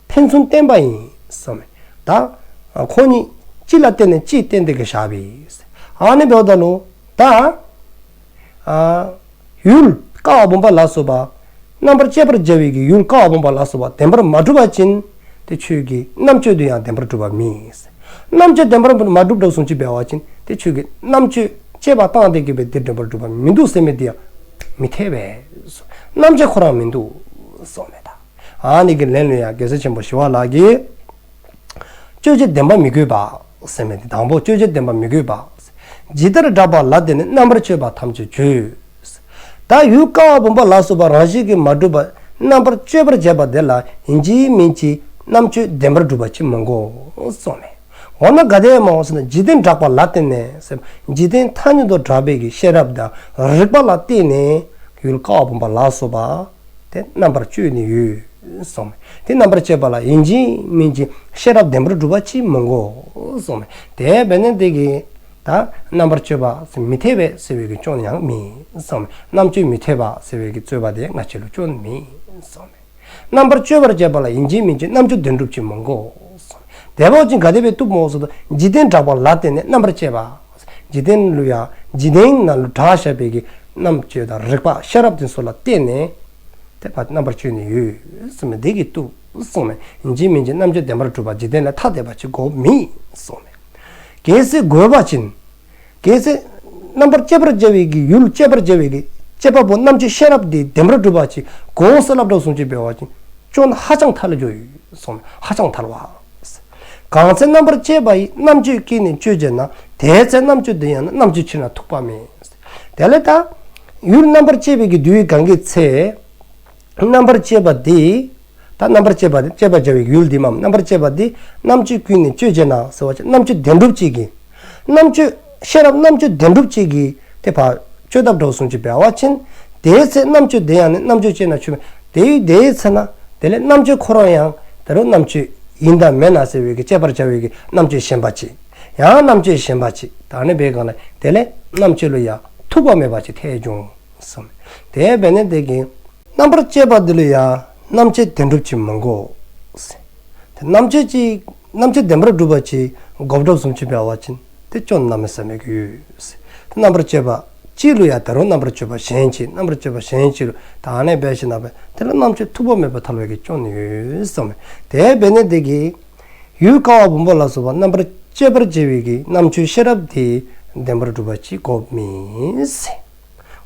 ཕན་ཚུན་བརྟེན་པ་ཡིན་གསུངསམ་མས། ད་ཁོང་གཉིས་གཅིག་ལ་བརྟེན་ནས་གཅིག་བརྟེན་ཏེ་གི་བཞག་པས། ཨ་ནི་འབདཝ་ད་ལུ་ད་ཨ་ཡུལ་ཀ་བ་བུམ་པ་ལ་སོགས་པ་རྣམ་པར་དཔྱད་པར་བྱ་བའི་གི་ཡུལ་ཀ་བ་བུམ་པ་ལ་སོགས་པ་བདེན་པར་མ་གྲུབ་པ་ཅིན་ཏེ་ཁྱོད་ཀྱི་རྣམ་དཔྱོད་དེ་ཡང་བདེན་པར་གྲུབ་པ་མེད། རྣམ་དཔྱོད་བདེན་པར་མ་གྲུབ་དོ་བཟུམ་ཅིག་འབད་བ་ཅིན་ཏེ་ཁྱོད་ཀྱི་རྣམ་དཔྱོད་དཔྱད་པ་བཏང་སྟེ་གི་སྦེ་དེ་བདེན་པར་གྲུབ་པ་མིན་འདུག་ཟེར་མི་དེ་ཡང་མི་འཐད་པས། རྣམ་དཔྱོད་ཁོ་རང་མིན་འདུག་གསུངསམ་མས་ད། ཨ་ནི་གི་ལན་ལུ་ཡང་རྒྱལ་སྲས་ཆེན་པོ་ཞི་བ་ལྷ་གིས་དཔྱོད་བྱེད་བདེན་པ་མི་དགོས་པ་ཟེར་མི་དེ་དང་པོ་དཔྱོད་བྱེད་བདེན་པ་མི་དགོས་པ། ཇི་ལྟར་གྲགས་པ་ལ་བརྟེན་ནས་རྣམ་པར་དཔྱོད་པ་ཐམས་ཅད་བརྗོད། ད་ཡུལ་ཀ་བ་བུམ་པ་ལ་སོགས་པ་རང་བཞིན་གྱིས་མ་གྲུབ་པ་རྣམ་པར་དཔྱོད་པར་བྱེད་པ་དེ་ལ་ཡིན་གཅིག་མིན་གཅིག་རྣམ་དཔྱོད་བདེན་པར་གྲུབ་པ་ཅིག་མི་དགོ་གསུངསམ་མས། འོ་ན་ག་དེ་སྨོ་ཟེར་ན་འཇིག་རྟེན་གྲགས་པ་ལ་བརྟེན་ནས་ཟེར་འཇིག་རྟེན་ཐ་སྙད་དུ་གྲགས་པའི་གི་ཤེས་རབ་དང་རིག་པ་ལ་བརྟེན་ནས་ཡུལ་ཀ་བ་བུམ་པ་ལ་སོགས་པ་དེ་རྣམ་པར་དཔྱོད་ནི་ཡོད་གསུངསམ་མས། དེ་རྣམ་པར་དཔྱོད་པ་ལ་ཡིན་གཅིག་མིན་གཅིག་ཤེས་རབ་བདེན་པར་གྲུབ་པ་ཅིག་མི་དགོ་གསུངསམ་མས། དེ་འབད་ནི་དེ་གིས་ད་རྣམ་པར་དཔྱོད་པ་མི་འཐད་པས་ཟེར་བའི་གི་སྐྱོན་ཡང་མེད་གསུངསམ་མས། རྣམ་དཔྱོད་མི་འཐད་པ་ཟེར་བའི་གི་རྩོད་པ་དེ་ང་བཅས་ལུ་སྐྱོན་མེད་གསུངསམ་མས། རྣམ་པར་དཔྱོད་པར་བྱེད་པ་ལ་ཡིན་གཅིག་མིན་གཅིག་རྣམ་དཔྱོད་བདེན་གྲུབ་ཅིག་མི་དགོ་གསུངསམ་མས། དེ་འབད་བ་ཅིན་ག་དེ་སྦེ་བཏུབ་སྨོ་ཟེར་ན་འཇིག་རྟེན་གྲགས་པ་ལ་བརྟེན་ནས་རྣམ་པར་དཔྱོད་པ། འཇིག་རྟེན་ལུ་ཡང་འཇིག་རྟེན་ནང་ལུ་གྲགས་བཞག་པའི་གི་རྣམ་དཔྱོད་དང་རིག་པ་ཤེས་རབ་དེ་ཚུ་ལ་བརྟེན་ནས་དེ་ཕར་རྣམ་པར་དཔྱོད་ནི་ཡོད་གསུངསམ་མས། དེ་གིས་བཏུབ་གསུངསམ་མས། ཡིན་གཅིག་མིན་གཅིག་རྣམ་དཔྱོད་བདེན་པར་གྲུབ་པ་འཇིག་རྟེན་ལས་ཐ་དད་པ་ཅིག་དགོཔ་མེད་གསུངསམ་མས། གལ་སྲིད་དགོས་པ་ཅིན་གལ་སྲིད་རྣམ་པར་དཔྱད་པར་བྱ་བའི་གི་ཡུལ་དཔྱད་པར་བྱ་བའི་གི་དཔྱད་པ་པོ་རྣམ་དཔྱོད་ཤེས་རབ་དེ་བདེན་པར་གྲུབ་པ་ཅིག་དགོ་ཟེར་སླབ་དོ་བཟུམ་ཅིག་འབད་བ་ཅིན་སྐྱོན་ཧ་ཅང་ཐལ་འགྱོ་ཡི་གསུངསམ་མས། ཧ་ཅང་ཐལ་བ། གང་ཚེ་རྣམ་པར་དཔྱད་པ་ཡིས། རྣམ་དཔྱོད་ཀྱིས་ནི་དཔྱོད་བྱེད་ན། དེ་ཚེ་རྣམ་དཔྱོད་དེ་ཡང་ན། རྣམ་དཔྱོད་ཕྱིར་ན་ཐུག་པ་མེད། དེ་ལས་ད་ཡུལ་རྣམ་པར་དཔྱད་པའི་གི་དུས་གང་གི་ཚེ་རྣམ་པར་དཔྱད་པ་དེ་ད་རྣམ་པར་དཔྱད་པ་དེ་དཔྱད་པར་བྱ་བའི་ཡུལ་དེ་མམ་རྣམ་པར་དཔྱད་པ་དེ་རྣམ་དཔྱོད་ཀྱིས་ནི་དཔྱོད་བྱེད་ན་ཟེར་བ་ཅིན་རྣམ་དཔྱོད་བདེན་གྲུབ་ཅིག་གིས་རྣམ་དཔྱོད་ཤེས་རབ་རྣམ་དཔྱོད་བདེན་གྲུབ་ཅིག་གིས་དེ་ཕར་དཔྱོད་དཔ་འགྲོ་སོང་ཅིག་འབད་བ་ཅིན་དེའི་ཚེ་རྣམ་དཔྱོད་དེ་ཡང་ནི་རྣམ་དཔྱོད་ཅེ་ན་ཆུ་མེ་དེའི་དེའི་ཚེ་ན་དེ་ལས་རྣམ་དཔྱོད་ཁོ་རང་ཡང་ད་རུང་རྣམ་དཔྱོད་ ཡིན་དང་མེན་ན་ཟེར་བའི་གི་དཔྱད་པར་བྱ་བའི་གི་རྣམ་དཔྱོད་གཞན་པ་ཅིག། ཡང་རྣམ་དཔྱོད་གཞན་པ་ཅིག། ད་ཨ་ནི་འབད་བའི་སྒང་ལས་དེ་ལས་རྣམ་དཔྱོད་ལུ་ཡང་ཐུག་པ་མེད་པ་ཅིག་ཐལ་འགྱོ་འོང་གསུངསམ་མས། དེ་འབད་ནི་དེ་གིས་རྣམ་པར་དཔྱད་པ་འདི་ལུ་ཡང་རྣམ་དཔྱོད་བདེན་གྲུབ་ཅིག་མི་དགོ་ཟེར། དེ་རྣམ་དཔྱོད་ཅིག་རྣམ་དཔྱོད་བདེན་པར་གྲུབ་པ་ཅིག་དགོཔ་འདྲཝ་བཟུམ་ཅིག་འབད་བ་ཅིན་དེ་སྐྱོན་གནམ་མེད་ས་མེད་ཀྱི་ཡོད་ཟེར། དེ་རྣམ་པར་དཔྱོད་པ་གཅིག་ལུ་ཡང་ད་རུང་རྣམ་པར་དཔྱོད་པ་གཞན་གཅིག། རྣམ་པར་དཔྱོད་པ་གཞན་གཅིག་ལུ་ད་ཨ་ནི་འབད་ཞིནམ་ལས་དེ་ལུ་རྣམ་དཔྱོད་ཐུག་པ་མེད་པར་ཐལ་བའི་གི་སྐྱོན་ཡོད་གསུངསམ་མས། དེ་འབད་ནི་དེ་གིས་ཡུལ་ཀ་བ་བུམ་པ་ལ་སོགས་པ་རྣམ་པར་དཔྱད་པར་བྱེད་པའི་གི་རྣམ་དཔྱོད་ཤེས་རབ་དེ་བདེན་པར་གྲུབ་པ་ཅིག་དགོཔ་མེད་ཟེར།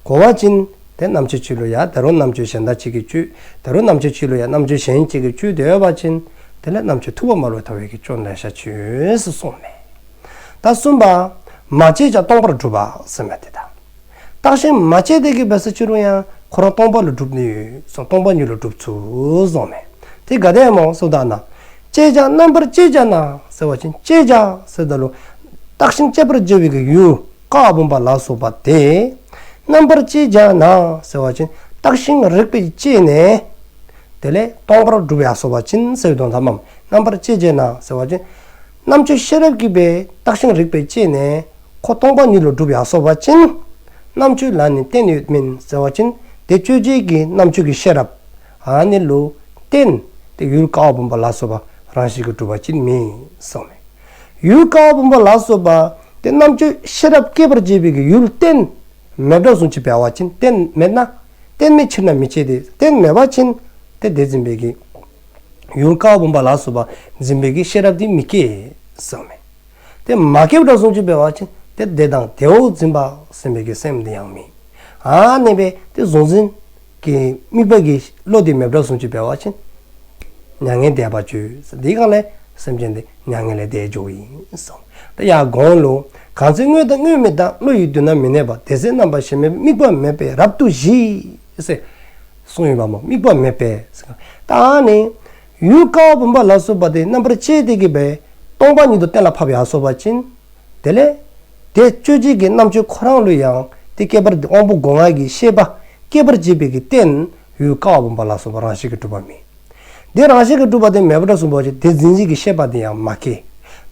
དགོ་པ་ཅིན་དེ་རྣམ་དཔྱོད་གཅིག་ལུ་ཡང་ད་རུང་རྣམ་དཔྱོད་གཞན་དག་ཅིག་གིས་དཔྱོད། ད་རུང་རྣམ་དཔྱོད་གཅིག་ལུ་ཡང་རྣམ་དཔྱོད་གཞན་གཅིག་གིས་དཔྱོད་དེ་ཡོད་པ་ཅིན་དེ་ལས་རྣམ་དཔྱོད་ཐུག་པ་མ་ལུས་པར་ཐལ་བའི་གི་སྐྱོན་ལེ་ཤ་ཅིག་ཡོད་ཟེར་གསུངསམ་མས། ད་གསུམ་པ། མ་དཔྱད་ཀྱང་སྟོང་པར་གྲུབ་པ་ཟེར་མི་དེ་ད། བརྟགས་ཤིང་མ་དཔྱད་དེ་གིས་འབད་སོ་ཅི་རུང་ཡང་ཁོ་ར་སྟོང་པ་ལུ་གྲུབ་ནི་ཡོད་གསུངས། སྟོང་པ་ཉིད་ལུ་གྲུབ་ཚུགས་གསུངསམ་མས། དེ་ག་དེ་སྨོ་ཟེརཝ་ད་ན། དཔྱད་བྱ་རྣམ་པར་དཔྱད་བྱ་ན་ཟེར་བ་ཅིན་དཔྱད་བྱ་ཟེརཝ་ད་ལུ་བརྟགས་ཤིང་དཔྱད་པར་བྱ་བའི་གི་ཡུལ་ཀ་བ་བུམ་པ་ལ་སོགས་པ་དེ་རྣམ་པར་དཔྱད་བྱ་ན་ཟེར་བ་ཅིན་བརྟགས་ཤིང་རིག་པས་དཔྱད་ནས། དེ་ལས་སྟོང་པར་གྲུབ་ཡར་སོ་བ་ཅིན་ཟེར་བའི་དོན་དག་མས། རྣམ་པར་དཔྱད་བྱ་ན་ཟེར་བ་ཅིན་རྣམ་དཔྱོད་ཤེས་རབ་ཀྱིས་འབད་བརྟགས་ཤིང་རིག་པས་དཔྱད་ནས་ཁོ་སྟོང་པ་ཉིད་ལུ་གྲུབ་ཡར་སོ་བ་ཅིན་རྣམ་དཔྱོད་ལ་ནི་རྟེན་ཡོད་མིན་ཟེར་བ་ཅིན་དེ་དཔྱོད་བྱེད་ཀྱི་རྣམ་དཔྱོད་ཀྱི་ཤེས་རབ་ཨ་ནི་ལུ་རྟེན་དེ་ཡུལ་ཀ་བ་བུམ་པ་ལ་སོགས་པ་རང་བཞིན་གྱིས་གྲུབ་པ་ཅིག་མེད་གསུངསམ་མས། ཡུལ་ཀ་བ་བུམ་པ་ལ་སོགས་པ་དེ་རྣམ་དཔྱོད་ཤེས་རབ་སྐྱེད་པར་བྱེད་པའི་གི་ཡུལ་རྟེན་མེདཔ་འདྲཝ་བཟུམ་ཅིག་འབད་བ་ཅིན་རྟེན་མེད་ན། རྟེན་མེད་ཕྱིར་ན་མི་སྐྱེ་སྟེ། རྟེན་མེད་པ་ཅིན་དེ་དེ་འཛིན་པའི་གི་ཡུལ་ཀ་བ་བུམ་པ་ལ་སོགས་པ་འཛིན་པའི་གི་ཤེས་རབ་དེ་མི་སྐྱེ་གསུངསམ་མས། དེ་མ་སྐྱེདཔ་འདྲཝ་བཟུམ་ཅིག་འབད་བ་ཅིན་དེ་བདེ་དང་བདེ་བོ་འཛིན་པ་ཟེར་བའི་གི་སེམས་དེ་ཡང་མེད། ཨ་ནི་འབད་དེ་གཟུང་འཛིན་གྱི་དམིགས་པ་གི་བློ་དེ་མེདཔ་འདྲཝ་བཟུམ་ཅིག་འབད་བ་ཅིན་མྱ་ངན་འདས་པ་ཆོད། དེའི་སྒང་ལས་སེམས་ཅན་དེ་མྱ་ངན་ལས་འདས་འགྱོཝ་ཨིན་གསུངས། ད་ཡར་གོང་ལུ་གང་ཚེ་དངོས་དང་དངོས་མེད་དང་། བློ་ཡི་མདུན་ན་མི་གནས་པ། དེ་ཚེ་རྣམ་པར་ཤེས་མེད་པ། དམིགས་པ་མེད་པས་རབ་ཏུ་ཞི་ཟེར་གསུངས་ཡོདཔ་སྨོ། དམིགས་པ་མེད་པས་ཟེར། ད་ཨ་ནི་ཡུལ་ཀ་བ་བུམ་པ་ལ་སོགས་པ་དེ་རྣམ་པར་དཔྱད་དེ་གིས་འབད་སྟོང་པ་ཉིད་དུ་གཏན་ལ་ཕབ་ཡར་སོ་བ་ཅིན། དེ་ལས་དེ་དཔྱོད་བྱེད་ཀྱི་རྣམ་དཔྱོད་ཁོ་ར་ལུ་ཡང་དེ་སྐྱེད་པར་དབང་པོ་སྒོ་ལྔ་གི་ཤེས་པ་སྐྱེད་པར་བྱེད་པའི་གི་རྟེན་ཡུལ་ཀ་བ་བུམ་པ་ལ་སོགས་པ་རང་བཞིན་གྱིས་གྲུབ་པ་མེད། དེ་རང་བཞིན་གྱིས་གྲུབ་པ་དེ་མེདཔ་འདྲཝ་བཟུམ་འབད་བ་ཅིན་དེ་འཛིན་བྱེད་ཀྱི་ཤེས་པ་དེ་ཡང་མ་སྐྱེ།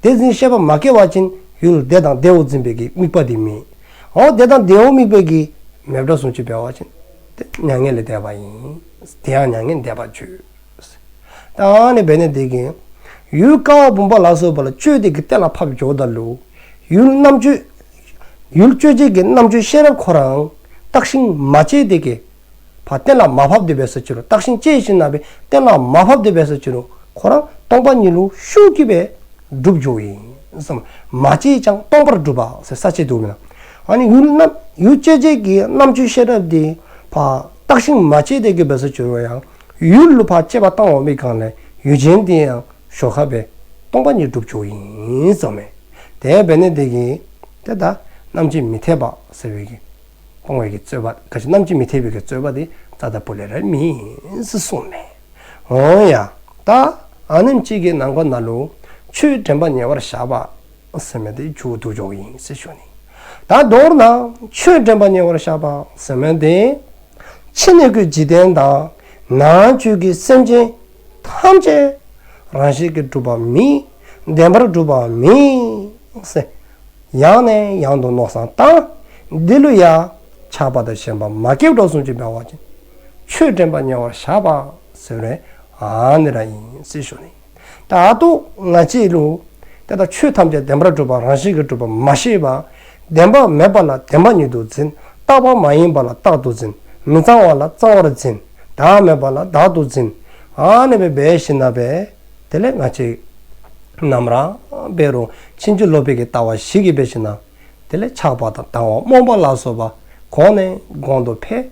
དེ་འཛིན་ཤེས་པ་མ་སྐྱེ་བ་ཅིན་ཡུལ་བདེ་དང་བདེ་བོ་འཛིན་པའི་གི་དམིགས་པ་དེ་མེད། འོ་བདེ་དང་བདེ་བོ་དམིགས་པའི་གི་མེདཔ་འདྲཝ་བཟུམ་ཅིག་འབད་བ་ཅིན་དེ་མྱ་ངན་ལས་འདས་པ་ཨིན། དེ་ཡང་མྱ་ངན་འདས་པ་ཆོད། ད་ཨ་ནི་འབད་ནི་དེ་གིས་ཡུལ་ཀ་བ་བུམ་པ་ལ་སོགས་པ་ལ་དཔྱོད་དེ་གིས་གཏན་ལ་ཕབ་འགྱོཝ་ད་ལུ་ཡུལ་རྣམ་དཔྱོད་ཡུལ་དཔྱོད་བྱེད་ཀྱི་རྣམ་དཔྱོད་ཤེས་རབ་ཁོ་ར་བརྟགས་ཤིང་མ་དཔྱད་དེ་གིས་ཕར་གཏན་ལ་མ་ཕབ་སྟེ་འབད་སོ་ཅི་རུང་། བརྟགས་ཤིང་དཔྱད་ཞིནམ་ལས་གཏན་ལ་མ་ཕབ་སྟེ་འབད་སོ་ཅི་རུང་ཁོ་ར་སྟོང་པ་ཉིད་ལུ་ཤུགས་ཀྱིས་འབད་གྲུབ་འགྱོཝ་ཨིན་གསུངས། མ་དཔྱད་ཀྱང་སྟོང་པར་གྲུབ་པ་ཟེར་ས་བཅད་འདུག་མེན་ན། ཨ་ནི་ཡུལ་རྣམ་ཡུལ་དཔྱོད་བྱེད་ཀྱི་རྣམ་དཔྱོད་ཤེས་རབ་དེ་ཕར་བརྟགས་ཤིང་མ་དཔྱད་དེ་གིས་འབད་སོ་ཅི་རུང་ཡང་ཡུལ་ལུ་ཕར་དཔྱད་པ་བཏང་འོང་བའི་སྒང་ལས་ཡུལ་ཅན་དེ་ཡང་ཞོར་ཁར་སྦེ་སྟོང་པ་ཉིད་གྲུབ་འགྱོཝ་ཨིན་གསུངསམ་མས། དེ་འབད་ནི་དེ་གིས་དེ་ད་རྣམ་དཔྱོད་མི་འཐད་པ་ཟེར་བའི་གི་སྤོང་བའི་གི་རྩོད་པ་ག་ཅི་རྣམ་དཔྱོད་མི་འཐད་པའི་གི་རྩོད་པ་དེ་རྩ་དང་པོ་ལས་ར་མེད་ཟེར་གསུངསམ་མས། འོང་ཡ། ད་ཨ་ནེམ་ཅིག་གི་ནང་གོ་ནང་ལུ་ཆོས་དྲན་པ་ཉེ་བར་བཞག་པ་ཟེར་མི་དེ་མཇུག་བསྡུ་འགྱོཝ་ཨིན་ཟེར་ཞུ་ནི། ད་མདོར་ན་ཆོས་དྲན་པ་ཉེ་བར་བཞག་པ་ཟེར་མི་དེ་ཕྱི་སྣོད་ཀྱི་འཇིག་རྟེན་དང་ནང་བཅུད་ཀྱི་སེམས་ཅན་ཐམས་ཅད་རང་བཞིན་གྱིས་གྲུབ་པ་མེད། བདེན་པར་གྲུབ་པ་མེད་ཟེར་ཡང་ནས་ཡང་དུ་མནོ་བསམ་བཏང་། འདི་ལུ་ཡང་ཆགས་པ་དང་ཞེན་པ་མ་སྐྱེཝ་འདྲཝ་བཟུམ་ཅིག་འབད་བ་ཅིན་ཆོས་དྲན་པ་ཉེ་བར་བཞག་པ་ཟེར་བ་ཨ་ནི་ར་ཨིན་ཟེར་ཞུ་ནི། ད་ལྟོ་ང་བཅས་ལུ་དེ་ལྟར་ཆོས་ཐམས་ཅད་བདེན་པར་གྲུབ་པ་རང་བཞིན་གྱིས་གྲུབ་པ་མ་ཤེས་པར་བདེན་པ་མེད་པ་ལ་བདེན་པ་ཉིད་དུ་འཛིན། རྟག་པ་མ་ཡིན་པ་ལ་རྟག་ཏུ་འཛིན། མི་གཙང་བ་ལ་གཙང་བར་འཛིན། བདག་མེད་པ་ལ་བདག་ཏུ་འཛིན། ཨ་ནི་སྦེ་འབད་ཞིནམ་ལས་དེ་ལས་ང་བཅས་ནམ་ར་འབད་རུང་ཕྱིན་ཅི་ལོག་པའི་གི་ལྟ་བ་བཞི་གིས་འབད་ཞིནམ་ལས་དེ་ལས་ཆགས་པ་དང་སྡང་བ་རྨོངས་པ་ལ་སོགས་པ་གོང་ནས་གོང་དུ་འཕེལ།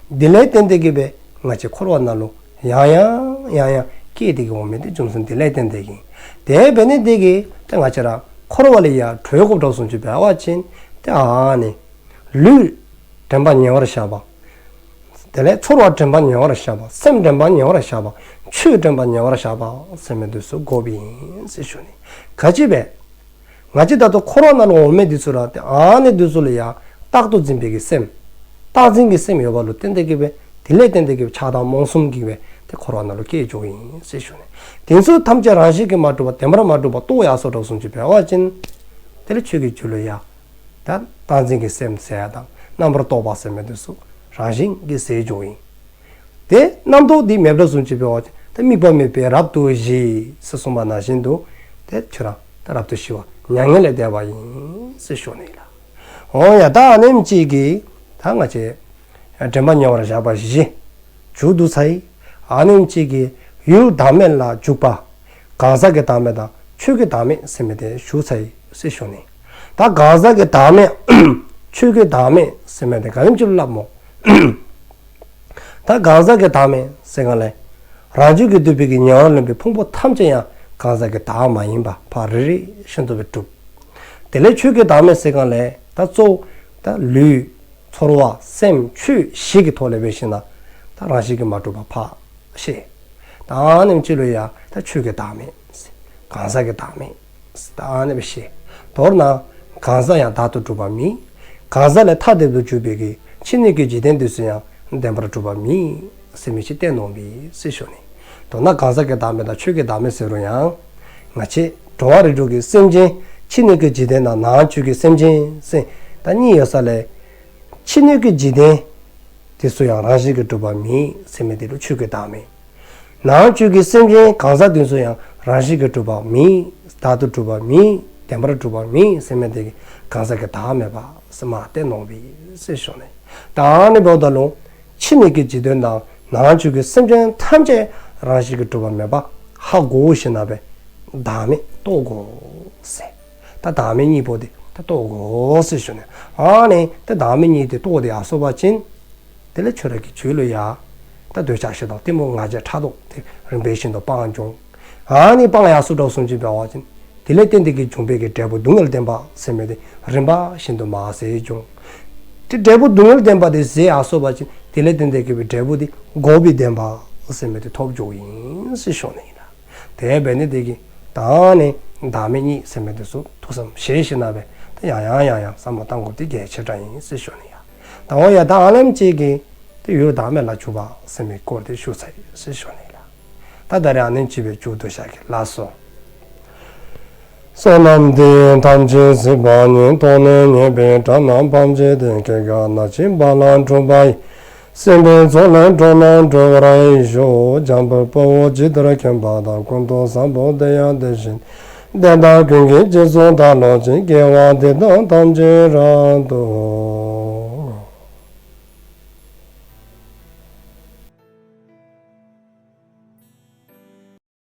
དེ་ལས་བརྟེན་ཏེ་གིས་འབད་ང་བཅས་འཁོར་བ་ནང་ལུ་ཡང་ཡང་ཡང་ཡང་སྐྱེས་ཏེ་གིས་འོང་མི་དེ་རྒྱུ་མཚན་དེ་ལས་བརྟེན་ཏེ་གིས། དེ་འབད་ནི་དེ་གིས་ཏེ་ང་བཅས་ར་འཁོར་བ་ལས་ཡང་གྲོལ་དགོཔ་འདྲཝ་བཟུམ་ཅིག་འབད་བ་ཅིན་ཏེ་ཨ་ནི་ལུས་དྲན་པ་ཉེ་བར་བཞག་པ། དེ་ལས་ཚོར་བ་དྲན་པ་ཉེ་བར་བཞག་པ། སེམས་དྲན་པ་ཉེ་བར་བཞག་པ། ཆོས་དྲན་པ་ཉེ་བར་བཞག་པ་ཟེར་མི་དེ་ཚུ་དགོཔ་ཨིན་ཟེར་ཞུ་ནི། ག་ཅི་སྦེ་ང་བཅས་ད་ལྟོ་འཁོར་བ་ནང་ལུ་འོང་མི་དེ་ཚུ་ར་ཏེ་ཨ་ནི་དེ་ཚུ་ལུ་ཡང་རྟག་ཏུ་འཛིན་པའི་གི་སེམས། རྟག་འཛིན་གྱི་སེམས་ཡོདཔ་ལུ་བརྟེན་ཏེ་གིས་འབད་དེ་ལས་བརྟེན་ཏེ་གིས་འབད་ཆགས་སྡང་རྨོངས་གསུམ་གྱིས་འབད་ ཏེ་འཁོར་བ་ནང་ལུ་སྐྱེ་འགྱོཝ་ཨིན་ཟེར་ཞུ་ནི། དེ་ཚུ་ཐམས་ཅད་རང་བཞིན་གྱིས་མ་གྲུབ་པ་བདེན་པར་མ་གྲུབ་པ་རྟོགས་ཡར་སོ་དྲགས་སོང་ཅིག་འབད་བ་ཅིན་དེ་ལས་ཆོས་ཀྱི་རྒྱུད་ལུ་ཡང་ད་བདག་འཛིན་གྱི་སེམས་ཟད་ཡ་དང་རྣམ་པར་རྟོག་པ་ཟེར་མི་དེ་ཚུ་རང་བཞིན་གྱིས་ཟད་འགྱོཝ་ཨིན། ཏེ་རྣམ་རྟོག་འདི་མེདཔ་སོང་ཅིག་འབད་བ་ཅིན་ཏེ་དམིགས་པ་མེད་པས་རབ་ཏུ་ཞི་ཟེར་གསུངས་པ་ནང་བཞིན་དུ་ཏེ་ཁྱོད་ར་ད་རབ་ཏུ་ཞི་བ་མྱ་ངན་ལས་འདས་པ་ཨིན་ཟེར་ཞུ་ནི་ལགས། འོ་ཡ་ད་ཨ་ནེམ་ཅིག་གིས་ད་ང་བཅས་དྲན་པ་ཉེ་བར་བཞག་པ་བཞི་མཇུག་བསྡུ་ཚར་ཡི། ཨ་ནེམ་ཅིག་གིས་ཡུལ་བདག་མེད་ལ་འཇུག་པ་གང་ཟག་གི་བདག་མེད་དང་ཆོས་ཀྱི་བདག་མེད་ཟེར་མི་དེ་ཞུ་ཚར་ཡི་ཟེར་ཞུ་ནི། ད་གང་ཟག་གི་བདག་མེད་ཆོས་ཀྱི་བདག་མེད་ཟེར་མི་དེ་ག་དེམ་ཅིག་ལུ་སླབ་སྨོ། ད་གང་ཟག་གི་བདག་མེད་ཟེར་གང་ལས་རང་རྒྱུད་ཀྱིས་བསྡུས་པའི་གི་ཉེ་བར་ལེན་པའི་ཕུང་པོ་ཐམས་ཅད་ཡང་གང་ཟག་གི་བདག་མ་ཡིན་པ་ཕར་རེ་རེ་བཞིན་དུ་སྦེ་གྲུབ། དེ་ལས་ཆོས་ཀྱི་བདག་མེད་ཟེར་གང་ལས་ད་གཙོ་བོ་ད་ལུས་ཚོར་བ་སེམས་ཆོས་བཞི་གི་ཐོག་ལས་འབད་ཞིནམ་ལས་ད་རང་བཞིན་གྱིས་མ་གྲུབ་པ་ཕར་བཤད། ད་ཨ་ནེམ་ཅིག་ལུ་ཡང་ད་ཆོས་ཀྱི་བདག་མེད་གང་ཟག་གི་བདག་མེད་ད་ཨ་ནེ་སྦེ་བཤད། མདོར་ན་གང་ཟག་ཡང་བདག་ཏུ་གྲུབ་པ་མེད། གང་ཟག་ལས་ཐ་དད་དུ་གྱུར་པའི་གི་ཕྱི་སྣོད་ཀྱི་འཇིག་རྟེན་དེ་ཚུ་ཡང་བདེན་པར་གྲུབ་པ་མེད་ཟེར་མི་ཅིག་བསྟན་ནུག་པས་ཟེར་ཞུ་ནི། མདོར་ན་གང་ཟག་གི་བདག་མེད་དང་ཆོས་ཀྱི་བདག་མེད་ཟེར་རུང་ཡང་ང་བཅས་འགྲོ་བ་རིགས་དྲུག་གི་སེམས་ཅན་ཕྱི་སྣོད་ཀྱི་འཇིག་རྟེན་དང་ནང་བཅུད་ཀྱི་སེམས་ཅན་ཟེར་ད་གཉིས་ཡོད་ས་ལས་ཕྱི་སྣོད་ཀྱི་འཇིག་རྟེན་དེ་ཚུ་ཡང་རང་བཞིན་གྱིས་གྲུབ་པ་མེད་ཟེར་མི་དེ་ལུ་ཆོས་ཀྱི་བདག་མེད། ནང་བཅུད་ཀྱི་སེམས་ཅན་གང་ཟག་དེ་ཚུ་ཡང་རང་བཞིན་གྱིས་གྲུབ་པ་མེད། བདག་ཏུ་གྲུབ་པ་མེད། བདེན་པར་གྲུབ་པ་མེད་ཟེར་མི་དེ་གིས་གང་ཟག་གི་བདག་མེད་པ་ཟེར་མ་བསྟན་ནུག་པས་ཟེར་ཞུ་ནི། ད་ཨ་ནི་འབདཝ་ད་ལུ་ཕྱི་སྣོད་ཀྱི་འཇིག་རྟེན་དང་ནང་བཅུད་ཀྱི་སེམས་ཅན་ཐམས་ཅད་རང་བཞིན་གྱིས་གྲུབ་པ་མེད་པ་ཧ་གོ་ཞིནམ་ལས་བདག་མེད་རྟོགས་དགོ་ཟེར། ད་བདག་མེད་གཉིས་པོ་དེ་ད་རྟོགས་དགོ་ཟེར་ཞུ་ནི། ཨ་ནི་ད་བདག་མེད་གཉིས་དེ་རྟོགས་ཏེ་ཡར་སོ་བ་ཅིན་དེ་ལས་ཁྱོད་ར་གི་རྒྱུད་ལུ་ཡང་ད་འདོད་ཆགས་ཞེ་སྡང་གཏི་མུག་ང་རྒྱལ་ཕྲག་དོག་དེ་རིམ་པ་བཞིན་དུ་སྤང་འགྱོ། ཨ་ནི་སྤང་ཡར་སོ་དྲགས་སོང་ཅིག་འབད་བ་ཅིན་དེ་ལས་བརྟེན་ཏེ་གི་འབྱུང་བའི་གི་འབྲས་བུ་སྡུག་བསྔལ་བདེན་པ་ཟེར་མི་དེ་རིམ་པ་བཞིན་དུ་མར་ཟད་འགྱོ། དེ་འབྲས་བུ་སྡུག་བསྔལ་བདེན་པ་དེ་ཟད་ཡར་སོ་བ་ཅིན་དེ་ལས་བརྟེན་ཏེ་གི་འབྲས་བུ་དེ་འགོག་པའི་བདེན་པ་ཟེར་མི་དེ་ཐོབ་འགྱོཝ་ཨིན་ཟེར་ཞུ་ནི་ཨིན་ལགས། དེ་འབད་ནི་དེ་གིས་ད་ཨ་ནི་བདག་མེད་གཉིས་ཟེར་མི་དེ་ཚུ་ཐུགས་བསམ་བཞེས་ཞིནམ་ལས་ད་ཡང་ཡང་ཡང་ཡང་བསམ་བློ་གཏང་དགོཔ་དེ་གལ་ཆེ་དྲགས་ཨིན་ཟེར་ཞུ་ནི་ཡ། ད་འོ་ཡ་ད་ཨ་ནེམ་ཅིག་གིས་ཏེ་ཡུལ་བདག་མེད་ལ་འཇུག་པ་ཟེར་མི་སྐོར་དེ་ཞུ་ཚར་ཡི་ཟེར་ཞུ་ནི་ལགས། ད་ད་རེས་ཨ་ནེམ་ཅིག་སྦེ་མཇུག་བསྡུ་བཞག་གེ་ལགས་སོ། བསོད་ནམས་འདི་ཡིས་ཐམས་ཅད་གཟིགས་པ་ཉིད། ཐོབ་ནས་ཉེས་པའི་དགྲ་རྣམས་ཕམ་བྱས་ཏེ། སྐྱེ་རྒ་ན་འཆིའི་རྦ་རླབས་འཁྲུགས་པ་ཡི། སྲིད་པའི་མཚོ་ལས་འགྲོ་རྣམས་སྒྲོལ་བར་ཤོག། འཇམ་དཔལ་དཔའ་བོས་ཇི་ལྟར་མཁྱེན་པ་དང་། ཀུན་ཏུ་བཟང་པོ་དེ་ཡང་དེ་བཞིན་ཏེ། དེ་དག་ཀུན་གྱི་རྗེས་སུ་བདག་སློབ་ཅིང་། དགེ་བ་འདི་དག་ཐམས་ཅད་རབ་ཏུ།